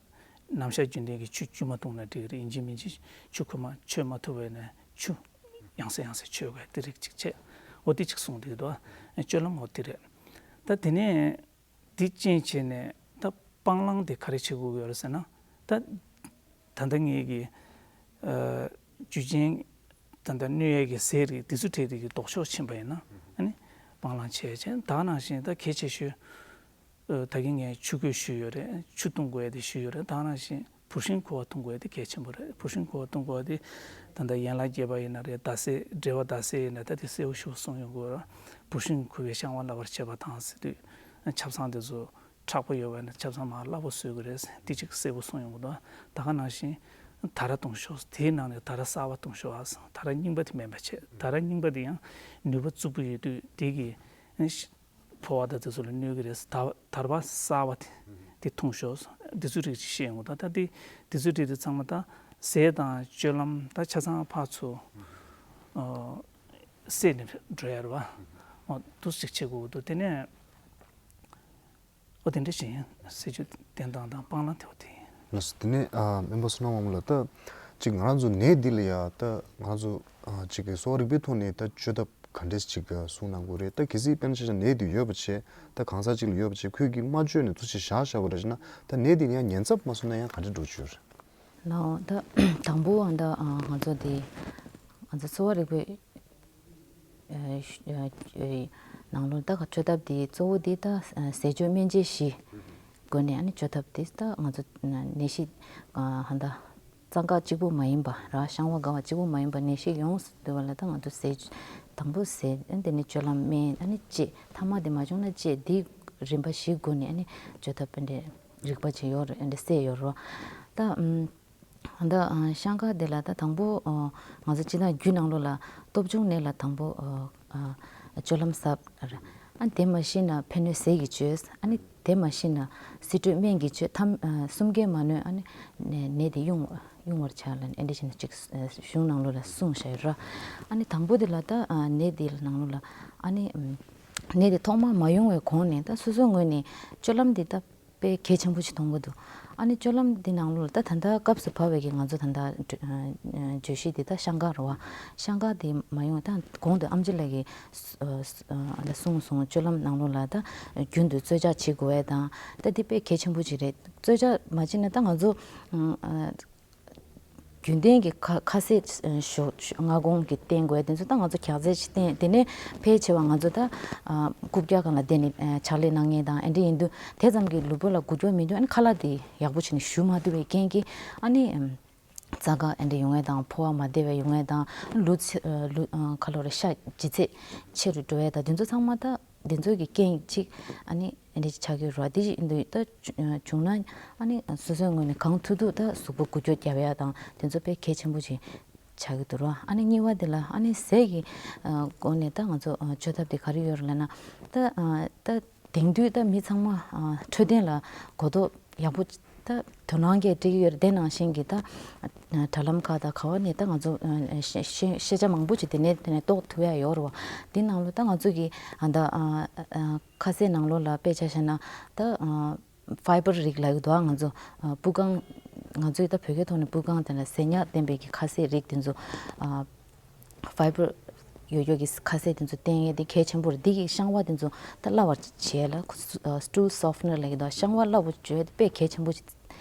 ནམ་ཞག་རྒྱུན་ལྡན་གྱི་ཆུ་དཀྱུས་མ་བཏུང་ན་འགྲིག་གི་རེད། ཡིན་གཅིག་མིན་གཅིག་ཆུ་ཁོལ་མ་མཆོད་མ་ཐུབ་པ་ཡིན་ན་ཆུ། ཡང་སེ་ཡང་སེ་མཆོད་དགོས་དེ་རིགས་ཅིག་བྱས། འོ་དེ་ཅིག་གསུངས་འདུག་དོ། སྤྱོད་ལམ་འོ་དེ་རེད། ད་དེ་ནས་དེ་རྐྱེན་བྱས་ནས་ད་སྤང་བླང་དེ་ག་རེ་བྱེད་དགོས་ཀྱི་ཡོད་རེད་ཟེར་ན། ད། ད་ལྟ་ངེད་ཀྱི། ཨ། རྒྱུ་རྐྱེན། ད་ལྟ་གནོད་ཡས་ཀྱི་ཟས་རིགས་དེ་ཚོ་འཕྲད་དེ་གི་ལྡོག་ཕྱོགས་ཕྱིན་པ་ཡིན་ན། ཨ་ནི། སྤང་བླང་བྱས་བྱས། ད་ག་ནང་བཞིན་ད་གལ་ཆེ་ཤོས། ཨ། ད་གིན་ངས་ཆུ་ཁོལ་ཞུས་ཡོད་རེད། ཆུ་བཏུང་དགོས་ཡ་དེ་ཞུས་ཡོད་རེད། ད་ག་ནང་བཞིན་བུར་ཤིང་ཁུ་བ་བཏུང་དགོས་ཡ་དེ་གལ་ཆེན་པོ་རེད། བུར་ཤིང་ཁུ་བ་བཏུང་དགོས་ཡ་དེ་ད་ལྟ་ཡན་ལག་བརྒྱད་པ་ཡིན་ན་རེད། ཟླ་ཟེར། འབྲེལ་བ་ཟླ་ཟེར་ཡིན་ན་ད་དེ་གསལ་པོ་ཞེ་པོ་གསུངས་ཡོང་གི་རེད། བུར་ཤིང་ཁུ་བས་བཤང་བ་བརླབ་པར་བྱེད་པ་དང་ཟེར་དུས། ཆབ་གསང་དེ་ཚོ། མཁྲེགས་པོ་ཡོད་པ་ན་ཆབ་གསང་མར་སླ་པོ་བཟོ་གི་རེད། དེ་གཅིག་གསལ་པོ་གསུངས་ཡོང་གི་འདུག་ད་ག་ནང་བཞིན་དར་བཏུང་ཤོག་དེའི་ནང་ནས་དར་གསར་པ་བཏུང་ཤོག་ཨ། དར་རྙིང་པ་དེ་མེད་པ་བྱས། དར་རྙིང་པ་དེ་ཡང་ནུས་པ་རྩུབ་པོ་ཡོད་དུས་དེ་གི་ཕོ་བ་དང་དེ་ཚོ་ལ་གནོད་ཀྱི་རེད། དར་དར་བ་གསར་པ་དེ་དེ་འཐུང་ཤོག་དེ་ཚོ་རིགས་ཅིག་བཤད་ཡོང་གི་འདུག་ད་དེ་དེ་ཚོ་རིགས་དེ་ཚང་མ་ད་ཟས་དང་སྤྱོད་ལམ་ད་ཆ་ཚང་ཕར་ཚུར་སེལ་ནས་འགྲོ་ཡ་རེད་བ། འོ་འདུག་ཅིག་བྱེད་དགོས་ཀྱི་འདུག་དེ་ནས། ཨོ་དེ་འདྲ་ཞིག་ཡིན། ཟས་སྤྱོད་བསྟེན་སྟངས་དང་སྤང་བླང་དེ་བ་དེ་ཡིན། ལགས་སོ། དེ་ནས་ཨ་སྨན་པ་བསོད་ནམས་དབང་མོ་ལགས། ད་ཅིག་ང་རང་ཚོ་ནད་འདི་ལ་ཡ་ད་ང་རང་ཚོ་ཨ་ཅིག་གི་གསོ་བ་རིག་པའི་ཐོག་ནས་ད་བཅོས་ཐབས་ག་འདྲས་ཅིག་གསུངས་གནང་དགོས་རེད། ད་གལ་སྲིད་དཔེར་ན་ཆ་བཞག་ནད་འདི་ཡོད་པ་བྱས། ད་གང་ཟག་ཅིག་ལ་ཡོད་པ་བྱས། ཁོས་ཀྱིས་མ་བཅོས་ནས་འདུག་སེ་བཞག་བཞག་པ་འདྲ་བྱས་ན། ད་ནད་འདི་ལ་ཡ་ཉེན་ཚབས་མ་བཟོས་ན་ཡང་ག་འདྲས་འགྲོ་རྒྱུ་རེད། ལགས། ད་དང་པོ་ཨ་ད་ང་ཚོ་འདི་ང་ཚོ་གསོ་བ་རིག་པའི་ནང་ལོགས་ད་བཅོས་ཐབས་དེ་གཙོ་བོ་དེ་ད་ཟས་སྤྱོད་སྨན་དཔྱད་བཞིའི་སྒོ་ནས་ཨ་ནི་བཅོས་ཐབས་དེ་ད་ང་ཚོ་ནད་གཞི་ཧ་ད་རྩ་འགག་གཅིག་པུ་མ་ཡིན་པ་ར། བཤང་བ་འགག་པ་གཅིག་པུ་མ་ཡིན་པ་ནད་གཞི་ཡོངས་སུ་འདུ་བ་ལ་ད་ང་ཚོ་ཟས་དང་པོ་ཟས། ཨ་དེ་ནས་སྤྱོད་ལམ་སྨན། ཨ་ནི་དཔྱད། ཐ་མ་དེ་མ་བྱུང་ན་དཔྱད། དེའི་རིམ་པ་བཞིའི་སྒོ་ནས་ཨ་ནི་བཅོས་ཐབས་ཨ་འདྲས་རིག་པ་ཅིག་ཡོད་རེད། ཨ་འདྲས་གསལ་ཡོད་རེད་བ། ད་ད་ཨ་བཤང་འགག་དེ་ལ་ད་དང་པོ་ཨ་ང་ཚོ་སྤྱིར་བཏང་རྒྱུད་ནང་ལོགས་ལ་སྟོབས་བྱུང་ནད་ལ་དང་པོ་ཨ་ཨ་སྤྱོད་ལམ་ཟབ་རེད། ཨ་དེ་མ་ཤེས་ན་ཕན་གནོད་ཟས་ཀྱིས་བཅོས། ཨ་ནི་དེ་མ་ཤེས་ན་ཟས་དྲོད་སྨན་གྱིས་བཅོས། ཐམ་ཨ་གསུམ་ཀའི་མ་གནོད་ཨ་ནི་ནད་དེ་དབྱུང་དབྱུང་བར་བྱ་ལ་ཨེ་འདྲ་བྱས་ནས་ཅིག་གཞུང་ནང་ལོགས་ལ་གསུངས་བཞག་ཡོད་ར། ཨ་ནི་དང་པོ་དེ་ལ་ད་ཨ་ནད་དེ་ནང་ལོགས་ལ་ཨ་ནི་ནད་དེ་ཐོག་མར་མ་ཡོང་བའི་གོང་ནས་ད་སོ་སོའི་ངོས་ནས་སྤྱོད་ལམ་འདི་ད་དཔེ་གལ་ཆེན་པོ་ཞིག་མཐོང་གི་འདུག་ཨ་ནི་སྤྱོད་ལམ་འདི་ནང་ལོགས་ལ་ད་ད་ལྟ་སྐབས་སུ་བབས་པའི་གི་ང་ཚོ་ད་ལྟ་བརྗོད་གཞི་འདི་ད་བཤང་འགག་རེད་བ། བཤང་འགག་འདི་མ་ཡོང་ད་གོང་དུ་ཨེམ་ཆི་ལགས་ཀྱིས་ཨ་ད་གསུངས་སོང་། སྤྱོད་ལམ་ནང་ལོགས་ལ་ད་རྒྱུན་དུ་རྩོལ་བཅག་བྱེད་དགོས་པ་དང་། ད་འདི་དཔེ་གལ་ཆེན་པོ་ཞིག་རེད། རྩོལ་བཅག་མ་བྱས་ན་ད་ང་ཚོ་ཨ་རྒྱུན་ལྡན་གྱི་ཁ་ཁ་ཟས་ཞོ་ཞོ་མངར་གོང་གི་བསྟེན་དགོས་དེ་ཚོ་ད་ང་ཚོ་འཁྱག་ཚལ་ཞིག་བསྟེན། དེ་ནས་ཕལ་ཆེ་བ་ང་ཚོ་ད་ཨ་རྐུབ་བཀྱག་སྒང་ལ་བསྡད་ནས་ཨ་ཕྱག་ལས་གནང་མཁན་དང་ཨེ་འདྲ་ཡིན་དུས། དེ་ཙམ་གྱིས་ལུས་པོ་ལ་འགུལ་སྐྱོད་མི་འདུག་ཨ་ནི་ཁ་ལག་དེ་ཡག་པོ་བྱས་ནས་ཞུ་མ་ཐུབ་པའི་རྐྱེན་གྱིས་ཨ་ནི་ཨམ་རྩ་འགག་ཨེ་འདྲ་ཡོང་ཡས་དང་། ཕོ་བ་མ་བདེ་བ་ཡོང་ཡས་དང་། ལུས་ཚེ་ཨ་ལུས་ཨ་ཁ་ལོ་རེ་ཤ་ལྗིད་ཚད་ཆེ་རུ་འགྲོ་ཡས་དང་། དེ་ཚོ་ཚང་མ་ད་དེ་ཚོ་གི་རྐྱེན་གཅིག་ཨ་ནི་ཨེ་འདྲ་ཆགས་ཀྱི་རེད། དེ་བཞིན་དུ་ད་བྱུང་ན་ཨ་ནི་སོ་སོའི་ངོས་ནས་གང་ཐུབ་ཐུབ་ད་གཟུགས་པོ་འགུལ་སྐྱོད་རྒྱབ་ཡ་དང་དེ་ཚོ་དཔེ་གལ་ཆེན་པོ་ཅིག་ཆགས་ཀྱི་འདུག་ར། ཨ་ནི་གཉིས་པ་དེ་ལ་ཨ་ནི་ཟས་ཀྱི་ཨ་སྒོ་ནས་ད་ང་ཚོ་ཨ་བཅོས་ཐབས་དེ་ག་རེ་ཡོད་རེད་ལབ་ན། ད་ཨ་ད་དེང་དུས་ད་མི་ཚང་མ་ཨ་འཕྲོད་བསྟེན་ལ་གོ་རྟོགས་ཡག་པོ་ད་དོ་སྣང་གིས་སྤྲད་ཀྱི་ཡོད་རེད། དེ་ནང་བཞིན་གྱི་ད་ཨ་དྲ་ལམ་ཁག་དང་ག་བ་ནས་ད་ང་ཚོ་ཨ་ཤེས་ཤེས་ཤེས་བྱ་མང་པོ་ཅིག་དེ་ནས་དེ་ནས་རྟོགས་ཐུབ་ཡ་ཡོད་རེད་བ། དེ་ནང་ལོ་ད་ང་ཚོ་གི་ཨ་ད་ཨ་ཨ་ཁ་ཟས་ནང་ལོགས་ལ་དཔེ་ཆ་བཞག་ན་ད་ཨ་ཕའི་བར་རིགས་ལབ་ཀྱི་འདུག་ཨ་ང་ཚོ་ཨ་སྤུས་རྐང་ ང་ཚོས་ད་བོད་སྐད་ཐོག་ནས་སྤུས་ཀ་དེ་ལ་ཟས་ཉག་ལྡན་པའི་གི་ཁ་ཟས་རིགས་དེ་ཚོ། ཨ། ཕའི་བར་ཡོད་ཡོད་ཀྱི་ཁ་ཟས་དེ་ཚོ་བསྟེན་ཡས་དེ་གལ་ཆེན་པོ་རེད། འདི་གི་བཤང་བ་དེ་ཚོ་ད་སླ་བར་བྱས་ལ་stool softener ལབ་ཀྱི་འདུག་བཤང་བ་སླ་བོ་བྱོས་དེ་དཔེ་གལ་ཆེན་པོ་ཞིག་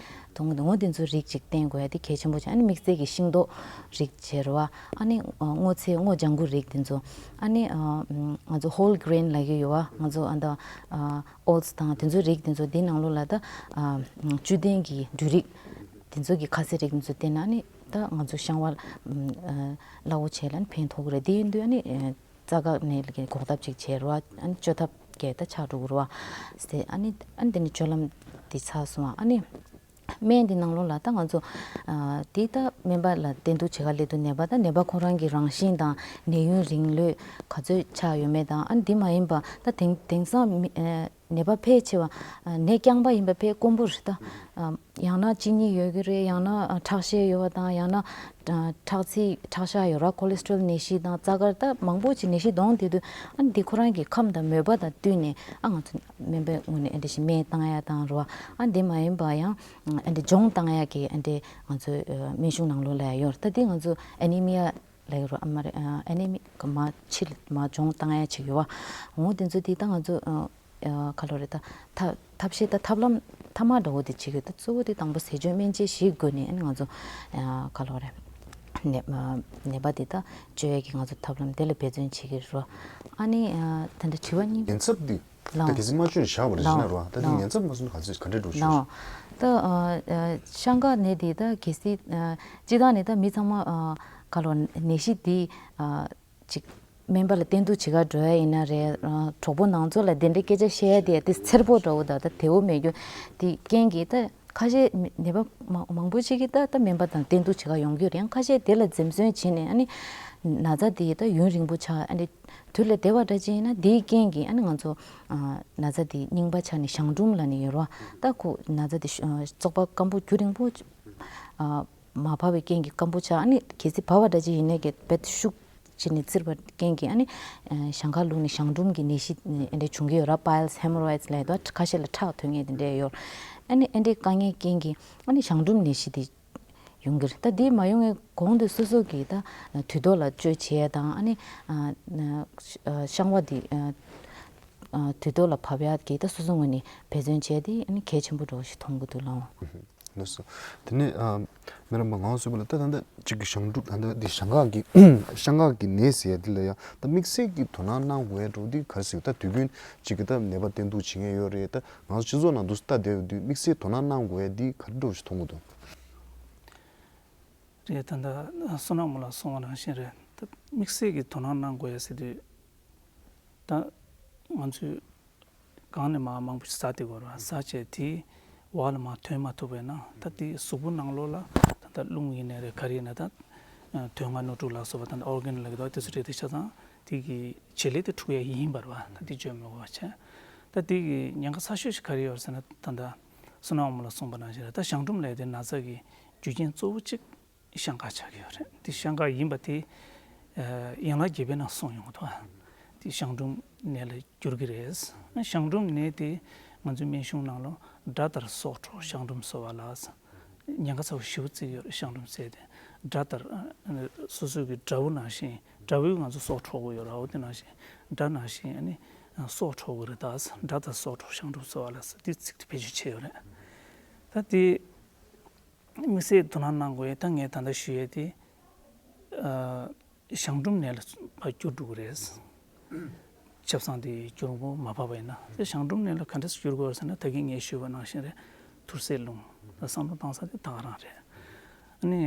མཐོང་གི་འདུག་ངོ་དེ་ཚོ་རིགས་ཅིག་བསྟེན་དགོས་ཡ་དེ་གལ་ཆེན་པོ་ཅིག་ཨ་ནི་དམིགས་བསལ་གྱི་ཤིང་ཏོག་རིགས་བྱས་རེད་བ། ཨ་ནི་སྔོ་ཚལ་སྔོ་ལྗང་གུ་རིགས་དེ་ཚོ། ཨ་ནི་ང་ཚོ་whole grain ལབ་ཀྱི་ཡོད་བ། ང་ཚོ་ཨ་ད་oats དང་དེ་ཚོའི་རིགས་དེ་ཚོ་འདི་ནང་ལོགས་ལ་ད་བཅུད་ལྡན་གྱི་འབྲུ་རིགས་དེ་ཚོ་གི་ཁ་ཟས་རིགས་དེ་ཚོ་བསྟེན་ན་ཨ་ནི་ད་ང་ཚོ་བཤང་བ་སླ་བོ་བྱས་ལ་ཨ་ནི་ཕན་ཐོགས་ཀྱི་རེད། དེ་ཡིན་དུས་ཨ་ནི་རྩ་འགག་ནད་ཀྱི་འགོག་ཐབས་ཅིག་བྱས་རེད་བ། ཨ་ནི་བཅོས་ཐབས་ཀྱི་ད་ཆགས་འགྲོ་གི་རེད་བ། ཟེར་ཨ་ནི་ཨ་ནི་དེ་ནི་སྤྱོད་ལམ་དེ་ཚར་སོང་བ། ཨ་ནི་སྨན་དེ་ནང་ལོགས་ལ་ད་ང་ཚོ་དེ་ད་སྨན་པ་ལ་བསྟེན་གཏུག་བྱེད་ག་སླེབས་དུས་ནད་པ་ད་ནད་པ་ཁོ་རང་གི་རང་བཞིན་དང་ནད་ཡུན་རིང་ལོས་ག་ཚོད་ཆགས་ཡོད་མེད་དང་ཨ་ནི་དེ་མ་ཡིན་པ་ད་དེང་དེང་སང་མི་ནད་པ་ཕལ་ཆེ་བ་ནད་རྐྱང་པ་ཡིན་པ་ཕལ་དཀོན་པོ་རེད་ད། ཡང་ན་གཅིན་སྙི་ཡོད་ཀྱི་རེད། ཡང་ན་ཁྲག་ཤེད་ཡོད་པ་དང་ཡང་ན་ཁྲག་ཚིལ་ཁྲག་ཤ་ཡོད་ར་cholesterol ནད་གཞི་དང་རྩ་དཀར་ད་མང་པོ་ཅིག་ནད་གཞི་གདོང་དེ་དུས་ཨ་ནི་འདི་ཁོ་རང་གི་ཁམས་དང་མོས་པ་དང་བསྟུན་ནས་ཨ་ང་ཚོ་སྨན་པའི་ངོས་ནས་ཨ་འདྲ་ཞིག་སྨན་བཏང་ཡ་དང་རེད་བ། ཨ་འདི་མ་ཡིན་པ་ཡང་ཨ་འདྲ་སྦྱོང་བཏང་ཡ་གི་ཨ་འདྲ་ང་ཚོའི་སྨན་གཞུང་ནང་ལོགས་ལ་ཡང་ཡོད་རེད། ད་འདི་ང་ཚོ་anemia ལབ་ཀྱི་རེད་བ། ཨ་མ་རེད། anemia མ་ཕྱི་ལ་མ་སྦྱོང་བཏང་ཡ་ཅིག་ཡོད་བ། འོ་དེ་ཚོ་འདི་ད་ང་ཚོ། ཨ་ག་ལོ་རེད་ད། ཐབས་ཐབས་ཤེས་ད་ཐབས་ལམ་ཐ་མ་འདྲ་བོ་དེ་བྱེད་ཀྱི་ཡོད། ད་གཙོ་བོ་དེ་དང་པོ་ཟས་སྤྱོད་སྨན་དཔྱད་བཞིའི་སྒོ་ནས་ཨ་ནི་ང་ཚོ་ཨ་ག་ལོ་རེད། ནད་ནད་པ་དེ་ད་བཅོས་ཡས་ཀྱི་ང་ཚོ་ཐབས་ལམ་དེ་ལ་འབད་བརྩོན་བྱེད་ཀྱི་རེད། ཨ་ནི་ཨ་ད་འདྲ་དྲི་བ་གཉིས་ཉེན་ཚབས་འདི་ད་ལའོ་གལ་སྲིད་མ་བཅོས་ནས་བཞག་པ་རེད་ཟེར་ན་རེད་བ། ད་འདི་ལའོ་ཉེན་ཚབས་མ་སོང་ན་ག་ཚོད་ག་འདྲས་འགྲོ་ཤོག་ལའོ་ད་ཨ་ཨ་བཤང་འགག་ནད་དེ་ད་གལ་སྲིད་ཨ་སྤྱིར་བཏང་ནས་ད་མི་ཚང་མ་ཨ་ག་ལོ་ནད་གཞི་དེ་ཨ། ཅིག་སྨན་པ་ལ་བསྟེན་གཏུག་བྱེད་གར་འགྲོ་ཡ་ཡིན་ན་རེད། རང་གྲོགས་པོ་ནང་ཚོ་ལ་དེ་འདྲའི་སྐད་ཆ་བཤད་ཡ་དེ་དེ་འཚེར་པོ་འདྲ་བོ་དང་ད་དེ་བོ་མེད་རྒྱུ་དེ་རྐྱེན་གྱིས་ད་ཁ་ཤས་ནད་པ་མང་མང་པོ་ཅིག་གིས་ད་ད་སྨན་པ་དང་བསྟེན་གཏུག་བྱེད་གར་ཡོང་གི་ཡོད་རེད། ཡང་ཁ་ཤས་དེ་ལ་འཛེམ་ཟོན་བྱས་ནས་ཨ་ནི་ན་ཚ་དེ་ད་ཡུན་རིང་པོ་ཆགས་ཨ་ནི་དུས་ལས་འདས་པ་འདྲ་ཅིག་ཡིན་ན་དེའི་རྐྱེན་གྱིས་ཨ་ནི་ང་ཚོ་ན་ཚ་དེ་རྙིང་པ་ཆགས་ནས་གཞང་འབྲུམ་ལབ་ནས་ཡོད་རེད་བ། ད་ཁོ་ན་ཚ་དེ་བཙོག་པ་སྐམ་པོ་རྒྱུན་རིང་པོ་མ་བབས་པའི་རྐྱེན་གྱིས་སྐམ་པོ་ཆགས། ཨ་ནི་གལ་སྲིད་བབས་པ་འདྲ་ཅིག་ཡིན་ནའི་གི་རྦད་དེ་ཤུགས་ཕྱིན་ནས་བཙིར་བ་རྐྱེན་གྱིས་ཨ་ནི་ཨ་གཞང་ཁ་བླུགས་ནས་གཞང་འབྲུམ་གྱི་ནད་གཞི་ཨ་འདྲ་བྱུང་གི་ཡོད་ར། piles hemorrhoids ལབ་ཡོད་ད། ཁ་ཤས་ལ་ཁྲག་ཐོན་མཁན་དེ་འདྲ་ཡོད། ཨ་ནི་ཨ་འདྲའི་དཀའ་ངལ་རྐྱེན་གྱིས་ཨ་ནི་གཞང་འབྲུམ་ནད་གཞི་དེ་ཡོང་གི་རེད། ད་དེ་མ་ཡོང་བའི་གོང་དུ་སོ་སོ་གིས་ད་དུས་ཐོག་ལ་བཅོས་བྱེད་ཡ་དང་ཨ་ནི་ཨ་ཨ་བཤང་བ་དེ་ཨ་ཨ་དུས་ཐོག་ལ་བབས་ཡ་གི་ད་སོ་སོ་ངོས་ནས་འབད་བརྩོན་བྱས་ཏེ་ཨ་ནི་གལ་ཆེན་པོ་འདྲ་བོ་ཞིག་མཐོང་གི་འདུག་ལགས། ལགས་སོ། དེ་ནས་ཨ་སྨན་རམས་པ་ངག་དབང་བཟོད་པ་ལགས། ད་ད་ལྟ་གཅིག་གི་གཞང་འབྲུམ་ད་ལྟ་འདི་གཞང་འགག་གི་གཞང་འགག་གི་ནད་ཟེར་ཡ་འདི་ལ་ཡང་ད་དམིགས་བསལ་གྱི་དོ་སྣང་གནང་དགོས་ཡ་འདྲ་བོ་འདི་ག་རེ་ཟེར། ད་དུས་རྒྱུན་གཅིག་གི་ད་ནད་པ་བསྟེན་གཏུག་བྱེད་མཁན་ཡོད་རེད། ད་ང་ཚོ་སྤྱི་ཚོགས་ནང་དུ་ལྟ་བསྡད་ཡོད་དུས་དམིགས་བསལ་དོ་སྣང་གནང་དགོས་ཡ་འདི་ག་རེ་འདྲ་བོ་ཞིག་མཐོང་གི་འདུག་རེད། ད་ལྟ་བསོད་ནམས་ལགས་གསུངས་པ་ནང་བཞིན་རེད། ད་དམིགས་བསལ་གྱི་དོ་སྣང་གནང་དགོས་ཡ་ཟེར་དུས་ད་ང་ཚོས་གང་ནས་མར་མང་པོ་ཞིག་ཟ་བསྡད་ཀྱི་ཡོད་རེད་བ། ཟ་བྱས་དེ་འོག་ལ་མར་ཐོན་མ་ཐུབ་པས་ན་ད་དེ་གཟུགས་པོ་ནང་ལོགས་ལ་ད་ལྟ་རླུང་ཡིན་ནའི་རེད་ག་རེ་ཡིན་ན་ད་དོན་ལྔ་སྣོད་དྲུག་ལ་སོགས་པ་ད་ལྟ་organ ལབ་ཀྱི་འདུག་དེ་ཚོ་རེད། དེ་ཆ་ཚང་དེ་གི་བྱེད་ལས་དེ་འཁྲུག་ཡ་ཡིན་པ་རེད་བ། ད་དེ་བརྗོད་མི་དགོས་པ་བྱས། ད་དེ་གི་ཉེན་ཁ་ཚ་ཤོས་ཤིག་ག་རེ་ཡོད་ཟེར་ན་ད་ལྟ་བསོད་ནམས་དབང་མོ་ལགས་གསུངས་པ་ནང་བཞིན་རེད། ད་གཞང་འབྲུམ་ལབ་དེ་ན་ཚ་གི་རྒྱུ་རྐྱེན་གཙོ་བོ་གཅིག་བཤང་འགག་ཆགས་ཀྱི་ཡོད་རེད། དེ་བཤང་འགག་ཡིན་པ་དེ་ཡན་ལག་བརྒྱད་པའི་ནང་གསུངས་ཡོང་གི་འདུག་དེ་གཞང་འབྲུམ་ནད་ལ་འགྱུར་གྱི་རེད། གཞང་འབྲུམ་ནད་དེ་ང་ཚོའི་སྨན་གཞུང་ནང་ལ་དགྲ་ལྟར་སྲོག་འཕྲོག་གཞང་འབྲུམ་ཟེར་བ་ལ་ཉེན་ཁ་ཚ་བོ་ཞེ་པོ་བརྩི་གི་ཡོད་རེད། གཞང་འབྲུམ་ཟེར་དེ་དགྲ་ལྟར་སོ་སོ་གི་དགྲ་བོ་ནང་བཞིན་དགྲ་བོས་ང་ཚོ་སྲོག་འཕྲོག་གི་ཡོད་རེད། འོ་དེ་ནང་བཞིན་དགྲ་ནང་བཞིན་ཨ་ནི་སྲོག་འཕྲོག་གི་རེད། ད་དགྲ་ལྟར་སྲོག་འཕྲོག་གཞང་འབྲུམ་ཟེར་བ་ལ་དེ་ཚིག་དེ་བེད་སྤྱོད་བྱས་ཡོད་རེད། ད་དེ། དམིགས་བསལ་དོ་སྣང་གནང་དགོས་ཡས་ད་ངས་ད་ལྟ་ཞུ་ཡས་དེ་ཨ་གཞང་འབྲུམ་ནད་ལ་ཕར་འགྱུར་འགྲོ་གི་རེད། ཆབ་གསང་དེ་འགྱུར་འགྲོ་མ་བབས་པ་ཡིན་ན་དེ་གཞང་འབྲུམ་ནད་ལ་ག་འདྲས་སེ་འགྱུར་དགོས་ཟེར་ན་ད་གིན་ངས་ཞུས་པ་ནང་བཞིན་རེད། ཐུར་སེལ་རླུང་ད་བསམ་བློ་བཏང་ས་དེ་ད་ག་རང་རེད། ཨ་ནི་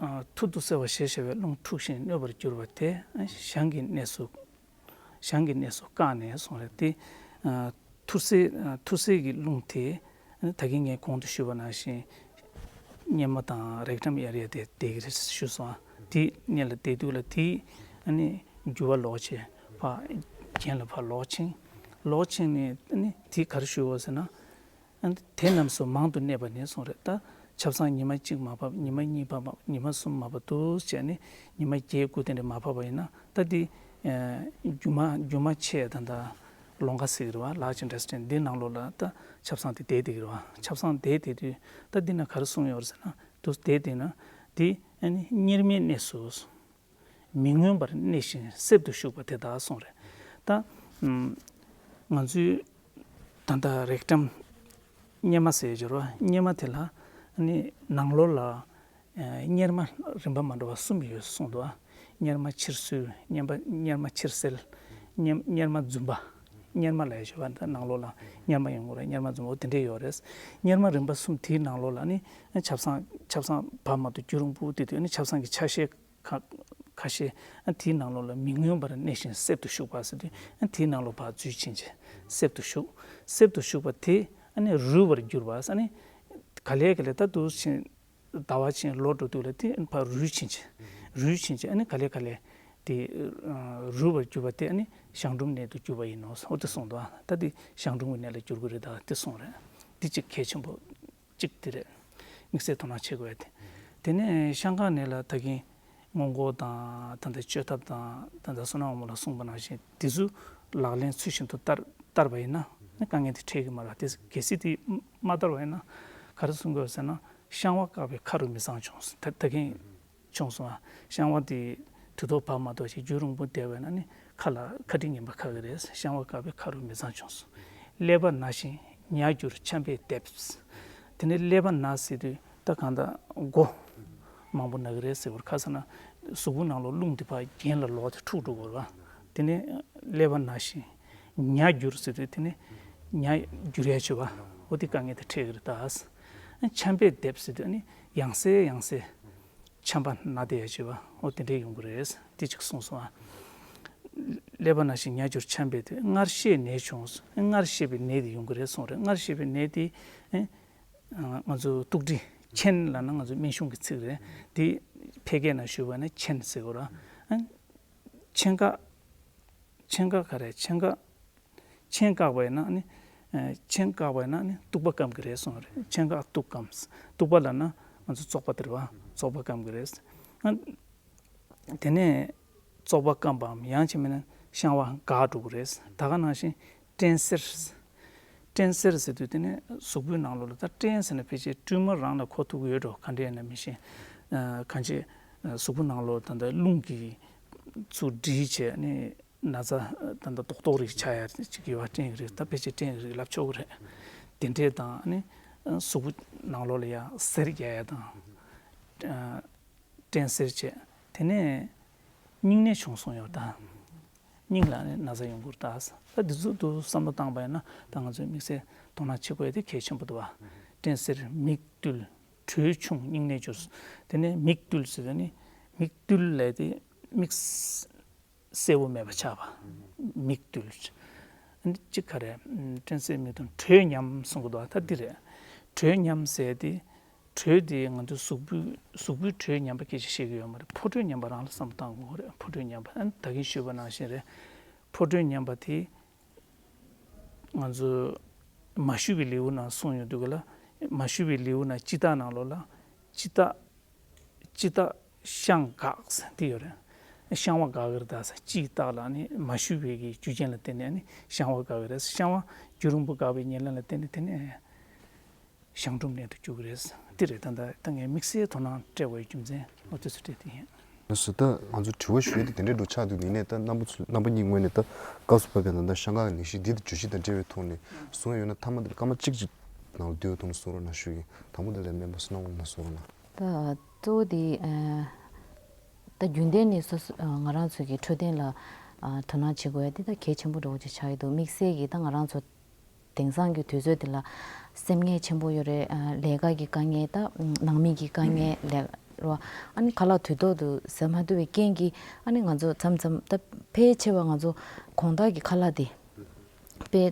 ཨ་ཐུར་དུ་སེལ་བ་ཞེས་བྱ་བའི་རླུང་འཁྲུགས་ཤིང་གནོད་པར་གྱུར་པ་དེ་གཞང་གི་གནས་སུ། གཞང་གི་གནས་སུ་བཀག་ནས་གསུངས་རེད་དེ། ཨ་ཐུར་སེལ་ཨ་ཐུར་སེལ་གྱི་རླུང་དེ་ཨ་ད་གིན་ངས་གོང་དུ་ཞུས་པ་ནང་བཞིན་གཉེར་མ་དང་རེག་ཊམ་ཨེ་རི་ཡ་དེ་བསྡད་ཀྱི་རེད་ཞུས་སོང་། དེ་གནས་ལ་བསྡད་དུས་ལ་དེ་ཨ་ནི་རྒྱུ་བ་ལོག་བྱས་ཕར་གྱེན་ལ་ཕར་ལོག་ཕྱིན། ལོག་ཕྱིན་ནས་ཨ་ནི་དེ་ག་རེ་ཞུས་པ་ཟེར་ན། དེ་རྣམས་སུ་མང་དུ་གནས་པ་ནི་གསུངས་རེད། ད་ཆབ་གསང་ཉི་མ་གཅིག་མ་བབས། ཉི་མ་གཉིས་མ་བབས། ཉི་མ་གསུམ་མ་བབས་འདུག་བྱས་ནས་ཉི་མ་བརྒྱད་དགུ་དེ་འདྲ་མ་བབས་པ་ཡིན་ན་ད་འདི་རྒྱུ་མ་རྒྱུ་མ་ཆད་ད་ད་ ལོང་ཀ་ཟེར་གྱི་རེད་བ། Large Intestine འདི་ནང་ལོགས་ལ་ད་ཆབ་གསང་དེ་བསྡད་བསྡད་ཀྱི་རེད་བ། ཆབ་གསང་དེ་བསྡད་དུས་ད་འདི་ན་ག་རེ་གསུངས་ཡོད་རེད་ཟེར་ན། དུ་བསྡད་བསྡད་ན་འདི་ཨ་ནི་གཉེར་མའི་གནས་སུ་མི་མངོན་པར་གནས་ཤིང་གསེབ་ཏུ་བཞུགས་པ་དེ་དག་གསུངས་རེད། ད་ང་ཚོའི་ད་ལྟ་རེག་ཊམ་གཉེར་མ་ཟེར་ཡོད་རེད་བ། གཉེར་མ་དེ་ལ་ཨ་ནི་ནང་ལོགས་ལ་གཉེར་མ་རིམ་པ་མ་འདྲ་བ་གསུམ་ཡོད་གསུངས་འདུག་ཨ། གཉེར་མ་ཕྱིར་སོས། གཉེར་མ་གཉེར་མ་ཕྱིར་སེལ། གཉེར་གཉེར་མ་རྫུན་པ། གཉེར་མ་ལབ་ཡ་ཞིག་ཡོད་པ། འདི་ནང་ལོགས་ལ་གཉེར་མ་ཡོང་གི་རེད། གཉེར་མ་རྫུན་པ་འོ་དེ་འདྲས་ཡོད་རེད། གཉེར་མ་རིམ་པ་གསུམ་དེའི་ནང་ལོགས་ལ་ནི་ཆབ་གསང་ཆབ་གསང་བབས་མ་ཐག་རྒྱུན་རིང་པོ་དེ་དུས་ནི་ཆབ་གསང་གི་ཆ་ཤས་ཁ་ཁ་ཤས་དེའི་ནང་ལོགས་ལ་མི་མངོན་པར་གནས་ཤིང་གསེབ་ཏུ་བཞུགས་པ་ཟེར་དུས་དེའི་ནང་ལོགས་ཕར་འཛུལ་ཕྱིན་ཆད་གསེབ་ཏུ་བཞུགས། གསེབ་ཏུ་བཞུགས་པ་དེ་ནི་རུལ་བར་གྱུར་པ་ནི་ག་ལེ་ག་ལེ་ད་འདུག་ཕྱིན། ཟླ་བ་ཕྱིན་ལོ་འགྲོ་དུས་ལ་དེ་ཕར་རུལ་ཕྱིན་ཆད། རུལ་ཕྱིན་ཆད་ཨ་ནི་ག་ལེ་ག་ལེ་དེ་རུལ་བར་གྱུར་པ་དེ་ཨ་ནི་གཞང་འབྲུམ་ནད་དུ་གྱུར་པ་ཡིན་ནོ། འོ་དེ་གསུངས་འདུག་ད་དེ་གཞང་འབྲུམ་གྱི་ནད་ལ་འགྱུར་གྱི་རེད། ད་དེ་གསུངས་རེད། དེ་གཅིག་གལ་ཆེན་པོ་གཅིག་དེ་རེད། དམིགས་བསལ་དོ་སྣང་བྱེད་དགོས་ཡ་དེ། དེ་ནས་བཤང་འགག་ནད་ལ་ད་གིན་སྔོན་འགོག་དང་ད་ལྟ་བཅོས་ཐབས་དང་ད་ལྟ་བསོད་ནམས་དབང་མོ་ལ་གསུངས་པ་ནང་བཞིན་དེ་ཚོ་ལག་ལེན་ཚུལ་བཞིན་དུ་བསྟར་བསྟར་བ་ཡིན་ན་ནི་དཀའ་ངལ་དེ་འཕྲད་ཀྱི་མ་རེད། དེ་གལ་སྲིད་དེ་མ་བསྟར་བ་ཡིན་ན་ག་རེ་གསུང་དགོས་ཟེར་ན། བཤང་བ་བཀག་པའི་ཁ་རུ་མི་ཚང་བྱུང་ཟེར། ད་ད་གིན་བྱུང་སོང་ཨ། བཤང་བ་དེ་དུས་ཐོག་བབས་མ་ཐག་ཅིག་རྒྱུན་རིང་པོ་བསྡད་པ་ཡིན་ན་ནི་ཁ་ལ་ཁ་དཀྲིས་ངན་པ་ཁ་གི་རེད། བཤང་བ་བཀག་པའི་ཁ་རུ་མི་ཚང་བྱུང་སོང་། ཀླད་པ་ན་ཞིང་ཉ་གྱུར་ཆམ་པས་འདེབས། དེ་ནས་ཀླད་པ་ན་ཟེར་དུས་ད་གང་ལྟར་མགོ་མང་པོ་ན་གི་རེད་ཟེར་བར་ཁ་ས་ན་གཟུགས་པོ་ནང་ལོགས་རླུང་དེ་ཕར་གྱེན་ལ་ལོག་སྟེ་འཁྲུག་འགྲོ་གི་རེད་བ། དེ་ནས་ཀླད་པ་ན་ཞིང་ཉ་གྱུར་ཟེར་དུས་དེ་ནས་ཉ་གྱུར་ཡ་བྱེད་པ་འོ་དེ་དཀའ་ངལ་དེ་འཕྲད་གི་རེད་ད། ཆམ་པས་འདེབས་ཟེར་དུས་ནི་ཡང་སེ་ཡང་སེ་ཆམ་པ་ན་བསྡད་ཡ་བྱེད་པ་འོ་དེ་འདྲས་ཡོང་གི་རེད། དེ་གཅིག་གསུངས་སོང་ཨ། ཀླད་པ་ན་ཞིང་ཉ་གྱུར་ཆམ་པས་འདེབས། སྔར་བཤད་ནད་བྱུང་། སྔར་བཤད་པའི་ནད་དེ་ཡོང་གི་རེད་གསུངས་རེད། སྔར་བཤད་པའི་ནད་དེ་ཨེ། ང་ཚོ་སྟུག་དྲི་མཆན་ལབ་ན་ང་ཚོ་སྨན་གཞུང་གི་ཚིག་རེད། དེ་ཕལ་སྐད་ནང་ཞུས་པ་ན་མཆན་ཟེར་གོ་ར། མཆན་བཀག་མཆན་བཀག་ག་རེ་མཆན་བཀག་མཆན་བཀག་པ་ཡིན་ན་ནི། མཆན་བཀག་པ་ཡིན་ན་ནི་སྟུག་པ་སྐམ་གི་རེད་གསུངས་རེད། མཆན་བཀག་སྟུག་སྐམ། སྟུག་པ་ལབ་ན་ང་ཚོ་བཙོག་པ་དེ་རེད་བ། བཙོག་པ་སྐམ་གི་རེད། དེ་ནས་བཙོག་པ་སྐམ་པའམ་ཡང་ཅིག་མིན་ན་བཤང་བ་འགག་འགྲོ་གི་རེད། ད་ག་ནང་བཞིན་སྐྲན་སེར། སྐྲན་སེར་ཟེར་དུས་དེ་ནི་གཟུགས་པོའི་ནང་ལོགས་ལ་ད་སྐྲན་ཟེར་ན་ཕལ་ཆེར་ཊུ་མར་རང་ལ་གོ་ཐུབ་ཀྱི་ཡོད་འགྲོ། ག་འདྲ་ཡིན་ན་མི་ཤེས། གང་ཅི་གཟུགས་པོ་ནང་ལོགས་ད་ལྟ་རླུང་གིས་ཚུར་སྒྲིལ་བྱས་ནི། ན་ཚ་ད་ལྟ་རྡོག་རྡོག་རིགས་ཆགས་ཡ་ཅིག་ཡོད་པ་སྐྲན་རིགས། ད་ཕལ་ཆེར་སྐྲན་རིགས་ལབ་ཆོག་གི་རེད། དེ་འདྲས་དང་ནི་གཟུགས་པོ་ནང་ལོགས་ལ་ཡང་གཟེར་རྒྱག་ཡ་དང་། སྐྲན་སེར་བྱས། དེ་ནས་སྙིང་ནད་བྱུང་སོང་ཡོད་ད། སྙིང་ལ་ནི་ན་ཚ་ཡོང་གི་རེད་ད། ད་འདི་ཚོ་དུ་བསམ་བློ་བཏང་པ་ཡིན་ན་ད་ང་ཚོའི་དམིགས་བསལ་དོ་སྣང་བྱེད་དགོས་ཡ་དེ་གལ་ཆེན་པོ་འདུག་བ། སྐྲན་སེར་མིག་བཏུལ། དྲོད་ཆུང་སྙིང་ནད་འབྱོར། དེ་ནས་མིག་བཏུལ་ཟེར་དུས་ནི་མིག་བཏུལ་ལས་དེ་མིག་གསལ་པོ་མེད་པ་ཆགས་པ། མིག་བཏུལ། ཨ་ནི་གཅིག་ག་རེ། སྐྲན་སེལ་མིག་བཏུལ་དྲོད་ཉམས་གསུང་གི་འདུག་ད་འདི་རེད། དྲོད་ཉམས་ཟེར་དེ། དྲོད་དེ་ང་ཚོའི་གཟུགས་པོའི་གཟུགས་པོའི་དྲོད་ཉམས་པ་སྐད་ཆ་བཤད་ཀྱི་ཡོད་མ་རེད། ཕོ་དྲོད་ཉམས་པ་རང་ལ་བསམ་བློ་བཏང་དགོས་རེད། ཕོ་དྲོད་ཉམས་པ་ཨ་ནི་ད་གིན་ཞུས་པ་ནང་བཞིན་རེད། ཕོ་དྲོད་ཉམས་པ་དེ། ང་ཚོ་མ་ཞུ་བའི་ལེའུ་ནང་གསུངས་ཡོང་དུས་ག་ལ། མ་ཞུ་བའི་ལེའུ་ནང་སྤྱི་རྟགས་ནང་ལོགས་ལ་སྤྱི་རྟགས། སྤྱི་རྟགས་བཤང་འགག་ཟེར་འདི་ཡོད་རེད། བཤང་བ་འགག་གི་རེད་ད་ཟེར། སྤྱིའི་རྟགས་ལ་ནི་མ་ཞུ་བའི་གི་རྒྱུ་རྐྱེན་ལ་བརྟེན་ནས་ནི་བཤང་བ་འགག་གི་རེད། བཤང་བ་རྒྱུན་རིང་པོ་འགག་པའི་ཉེར་ལེན་ལ་བརྟེན་ནས་དེ་ནས་གཞང་འབྲུམ་ནད་དུ་འགྱུར་གི་རེད། འདི་རེད། ད་ལྟ་ད་ངས་དམིགས་བསལ་དོ་སྣང་སྤྲད་པའི་རྒྱུ་མཚན་འོ་དེ་ཚོ་སྤྲད་དེ་ཡིན། ལགས་སོ། ད་ང་ཚོ་དྲི་བ་ཞུ་ཡས་དེ་དེ་འདྲའི་འགྲོ་ཆགས་འདུག་ཡིན་ནའི་ད་རྣམ་པ་ཚོ་རྣམ་པ་གཉིས་ངོས་ནས་ད་སྐབས་སུ་བབས་པའི་ད་ལྟ་བཤང་འགག་གི་ནད་གཞི་འདི་ད་བརྗོད་གཞི་དང་འབྲེལ་བའི་ཐོག་ནས་གསུང་ཡ་ཡོད་ན་མཐའ་མ་འདི་ལ་སྐར་མ་གཅིག་ཅིག་ནང་ལ་བསྡུས་པའི་ཐོག་ནས་གསུང་རོགས་གནང་ཞུ་གི། དང་པོ་འདི་ལ་སྨན་པ་བསོད་ནམས་དབང་མོ་ལ་གསུང་རོགས་གནང་། ད་གཙོ་བོ་དེ་ཨ་ད་རྒྱུན་ལྡན་ནས་སོ་སོ་ཨ་ང་རང་ཚོ་གི་འཕྲོད་བསྟེན་ལ་ཨ་དོ་སྣང་བྱེད་དགོས་ཡ་འདི་ད་གལ་ཆེན་པོ་འདྲ་བོ་ཅིག་ཆགས་ཀྱི་འདུག་དམིགས་བསལ་གྱི་ད་ང་རང་ཚོ་དེང་སང་གི་དུས་ཚོད་འདི་ལ་སེམས་ངལ་ཆེན་པོ་ཡོད་རེད། ཨ་ལས་ཀ་གི་དཀའ་ངལ། ད་ནང་མི་གི་དཀའ་ངལ་ལས་རོ། ཨ་ནི་ཁ་ལག་དུས་ཐོག་ཏུ་ཟ་མ་ཐུབ་པའི་རྐྱེན་གྱིས་ཨ་ནི་ང་ཚོ་མཚམས་མཚམས་ད་ཕལ་ཆེ་བ་ང་ཚོ་དགོང་དག་གི་ཁ་ལག་དེ་དཔེ་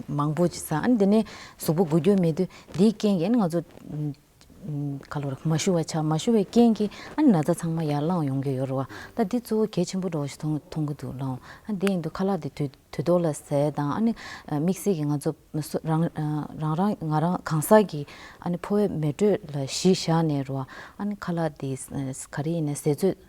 མང་པོ་ཅིག་ཟ། ཨ་ནི་དེ་ནས་གཟུགས་པོ་འགུལ་སྐྱོད་མེད་དུས་འདིའི་རྐྱེན་གྱིས་ཨ་ནི་ང་ཚོ་ཁ་ལོ་མ་ཞུ་བ་ཆགས། མ་ཞུ་བའི་རྐྱེན་གྱིས་ཨ་ནི་ན་ཚ་ཚང་མ་ཡར་ལངས་ཡོང་གི་ཡོད་རེད་བ། ད་འདི་གཙོ་བོ་གལ་ཆེན་པོ་འདྲ་བོ་ཞིག་མཐོང་མཐོང་གི་འདུག་ལགས། ཨ་འདི་ཡིན་དུས་ཁ་ལག་དེ་དུས་དུས་ཐོག་ལ་ཟས་དང་ཨ་ནི་དམིགས་བསལ་གྱི་ང་ཚོ་སོ་རང་རང་རང་ང་རང་གང་ཟག་གི་ཨ་ནི་ཕོ་བའི་མེ་དྲོད་ལ་གཞི་བཞག་ནས་རེད་བ། ཨ་ནི་ཁ་ལག་དེ་ག་རེ་ཡིན་ན་ཟས་ཚོད་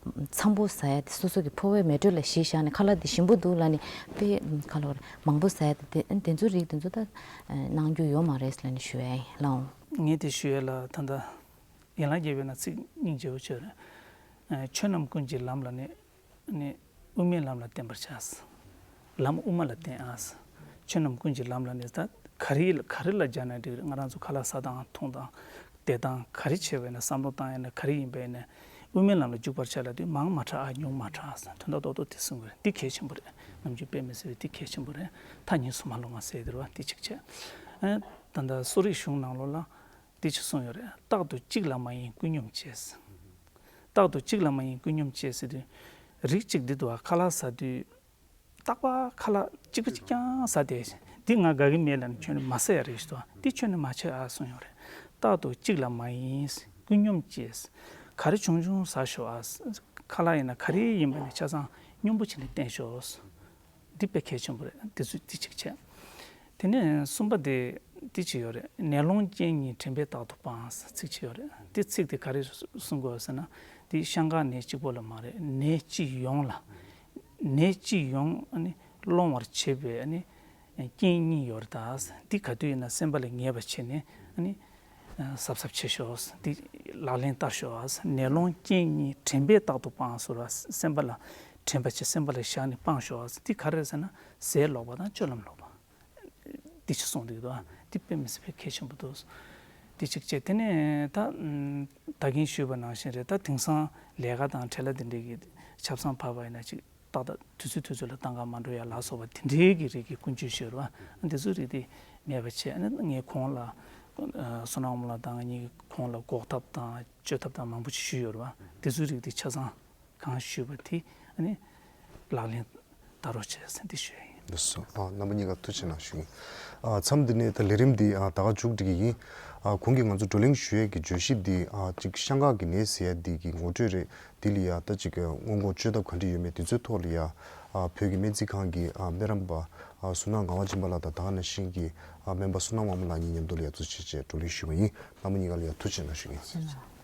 འཚམ་པོ་ཟ་ཡ་དེ་སོ་སོ་གི་ཕོ་བའི་མེ་དྲོད་ལ་གཞི་བཞག་ནས་ཁ་ལག་དེ་ཞིམ་པོ་འདུག་ལབ་ནས་དཔེ་ཁ་ལོ་མང་པོ་ཟ་ཡ་དེ་དེ་དེ་ཚོ་རིགས་དེ་ཚོ་ད་གནང་རྒྱུ་ཡོད་མ་རེད་ལབ་ནས་ཞུ་ཡ་ཡིན་ལགས། ངས་དེ་ཞུ་ཡ་ལ་ད་ལྟ་ཡན་ལག་བརྒྱད་པའི་ནང་ཚིག་སྙིང་རྗེ་བོ་བྱོས་རེད། ཆོས་རྣམས་ཀུན་གྱི་ལམ་ལ་ནི་ནི་དབུ་མའི་ལམ་ལ་བརྟེན་པར་བྱ། ལམ་དབུ་མ་ལ་བརྟེན་ཨ། ཆོས་རྣམས་ཀུན་གྱི་ལམ་ལ་ནི་ད་ག་རེ་ག་རེ་ལ་སྦྱར་ན་འགྲིག་རེད། ང་རང་ཚོ་ཁ་ལག་ཟ་དང་འཐུང་དང་བསྡད་དང་ག་རེ་བྱས་པ་ཡིན་ན་བསམ་བློ་བཏང་ཡིན་ན་ག་རེ་ཡིན་པ་ཡིན་ན་དབུ་མའི་ལམ་ལ་འཇུག་པར་བྱ་ལབ་དུས་མང་མ་དྲགས་ཨ་ཉུང་མ་དྲགས་ཨ། དོན་དག་རྡོག་རྡོག་དེ་གསུང་གི་རེད། འདི་གལ་ཆེན་པོ་རེད། ནམ་རྒྱུན་དཔེ་མི་སྲིད་པའི་འདི་གལ་ཆེན་པོ་རེད། མཐའ་གཉིས་སུ་མ་ལྷུང་བ་ཟེར་དེ་རེད་བ། འདི་གཅིག་བྱས། ཨ་ད་ལྟ་གསོ་རིག་གཞུང་ནང་ལོགས་ལ་འདི་ཅིག་གསུངས་ཡོད་རེད། རྟག་ཏུ་གཅིག་ལ་མ་ཡེངས་ཀུན་སྙོམས་བྱས། རྟག་ཏུ་གཅིག་ལ་མ་ཡེངས་ཀུན་སྙོམས་བྱས་ཟེར་དུས་རིགས་གཅིག་འདི་འདུག་བ། ཁ་ལག་ཟ་དུས་རྟག་པར་ཁ་ལག་གཅིག་པ་གཅིག་རྐྱང་ཟ་བསྡད། འདི་ང་དགའ་གི་མེད་ལབ་ནས་ཁྱོན་ནས་མ་ཟ་ཡ་རེད་ཞུ་དོ། འདི་ཁྱོན་ནས་མ་བྱེད་ཨ་གསུངས་ཡོད་རེད། རྟག་ཏུ་གཅིག་ལ་མ་ཡེངས་ཀུན་སྙོམས་བྱས། ག་རེ་བྱུང་བྱུང་ཟ་ཤོག་ཨ། ཁ་ལག་ཡིན་ན་ག་རེ་ཡིན་པ་ནས་ཆ་ཚང་སྙོམས་པོ་བྱས་ནས་བསྟེན་ཤོག་འདི་དཔེ་གལ་ཆེན་པོ་རེད། འདི་ཚོ་འདི་གཅིག་བྱས། དེ་ནས་གསུམ་པ་དེ་འདི་གཅིག་ཡོད་རེད། ནད་སློང་རྐྱེན་གཉིས་དྲན་པས་རྟག་ཏུ་སྤང་ཟེར་ཚིག་གཅིག་ཡོད་རེད། འདི་ཚིག་དེ་ག་རེ་གསུང་དགོས་ཟེར་ན། འདི་བཤང་འགག་ནད་གཅིག་པོ་ལ་མ་རེད། ནད་སྤྱི་ཡོངས་ལ། ནད་སྤྱི་ཡོངས་ཨ་ནི་སློང་བར་བྱེད་པའི་ཨ་ནི་རྐྱེན་གཉིས་ཡོད་རེད་ད། འདི་ག་དུས་ཡིན་ན་སེམས་པ་ལ་ངེས་པ་བྱས་ནས་ཨ་ནི་གཟབ་གཟབ་བྱེད་ཤོག་འདི་ལག་ལེན་བསྟར་ཤོག་ནད་སློང་རྐྱེན་གཉིས་དྲན་པས་རྟག་ཏུ་སྤང་ཟེར་བ། སེམས་པ་ལ་དྲན་པ་བྱེད། སེམས་པ་ལ་བཞག་ནས་སྤང་ཤོག་འདི་ག་རེ་རེད་ཟེར་ན་ཟས་ལོག་པ་དང་སྤྱོད་ལམ་ལོག་པ། འདི་ཅི་གསུངས་འདུག་དོ། འདི་དཔེ་མི་སྲིད་པའི་གལ་ཆེན་པོ་འདུག་འདི་གཅིག་བྱས། དེ་ནས་ད་ད་གིན་ཞུས་པ་ནང་བཞིན་རེད། ད་དེང་སང་ལས་ཀ་དང་འཕྲད་ལ་དེ་འདྲའི་གི་ཆབ་གསང་ཕབ་པ་ཡིན་ན་ཅིག་ཏག་ཏག་དུས་ཚོད་དུས་ཚོད་ལ་བཏང་ག་མ་འགྲོ་ཡ་ལ་སོགས་པ་དེ་འདྲའི་གི་རིགས་ཀྱི་ཀུན་སྤྱོད་ཤོར་བ་འདི་ཚོའི་རིགས་དེ་མེད་པ་བྱས། ཨ་ནི་ངས་གོང་ལ་བསོད་ནམས་དབང་མོ་ལགས་དང་ངེད་ཀྱི་གོང་ལ་འགོག་ཐབས་དང་བཅོས་ཐབས་དང་མང་པོ་ཞིག་ཞུས་ཡོད་རེད་བ། དེ་ཚོའི་རིགས་དེ་ཆ་ཚང་གང་ཞུས་པ་དེ་ཨ་ནི་ལག་ལེན་བསྟར་རོགས་བྱས་ཟེར་འདི་ཞུ་ཡ་ཡིན། ལགས་སོ། ཨ་རྣམ་པ་གཉིས་ཀ་ཐུགས་རྗེ་གནང་ཞུ་ཡིན། ཨ་མཚམས་འདི་ནས་ད་ལས་རིམ་འདི་ཨ་ད་ག་མཇུག་སྒྲིལ་གྱི་ཡིན། ཨ་གོང་གི་ང་ཚོ་བགྲོ་གླེང་ཞུ་ཡས་ཀྱི་བརྗོད་གཞི་འདི་ཨ་ཅིག་བཤང་འགག་གི་ནད་ཟེར་ཡ་འདི་གི་ངོ་སྤྲོད་རེད། འདི་ལ་ཡ་ད་ཅིག་སྔོན་འགོག་བཅོས་ཐབས་ག་འདྲ་ཡོད་མེད་དེ་ཚོའི་ཐོག་ལ་ཡ་ཨ་བོད་ཀྱི་སྨན་རྩིས་ཁང་གི་ཨ་སྨན་རམས་པ་ཨ་བསོད་ནམས་ངག་དབང་སྦྱིན་པ་ལགས་དང་ད་ག་ནང་བཞིན་གྱི་ཨ་སྨན་པ་བསོད་ནམས་དབང་མོ་ལགས་གཉིས་མཉམ་དུ་ལ་ཡ་གཙོ་ཆེ་བྱས་བགྲོ་གླེང་ཞུས་པ་ཡིན། རྣམ་པ་གཉིས་ཀ་ལ་ཡ་ཐུགས་རྗེ་གནང་ཞུ་ཡིན། ཐུགས་རྗེ་གནང་།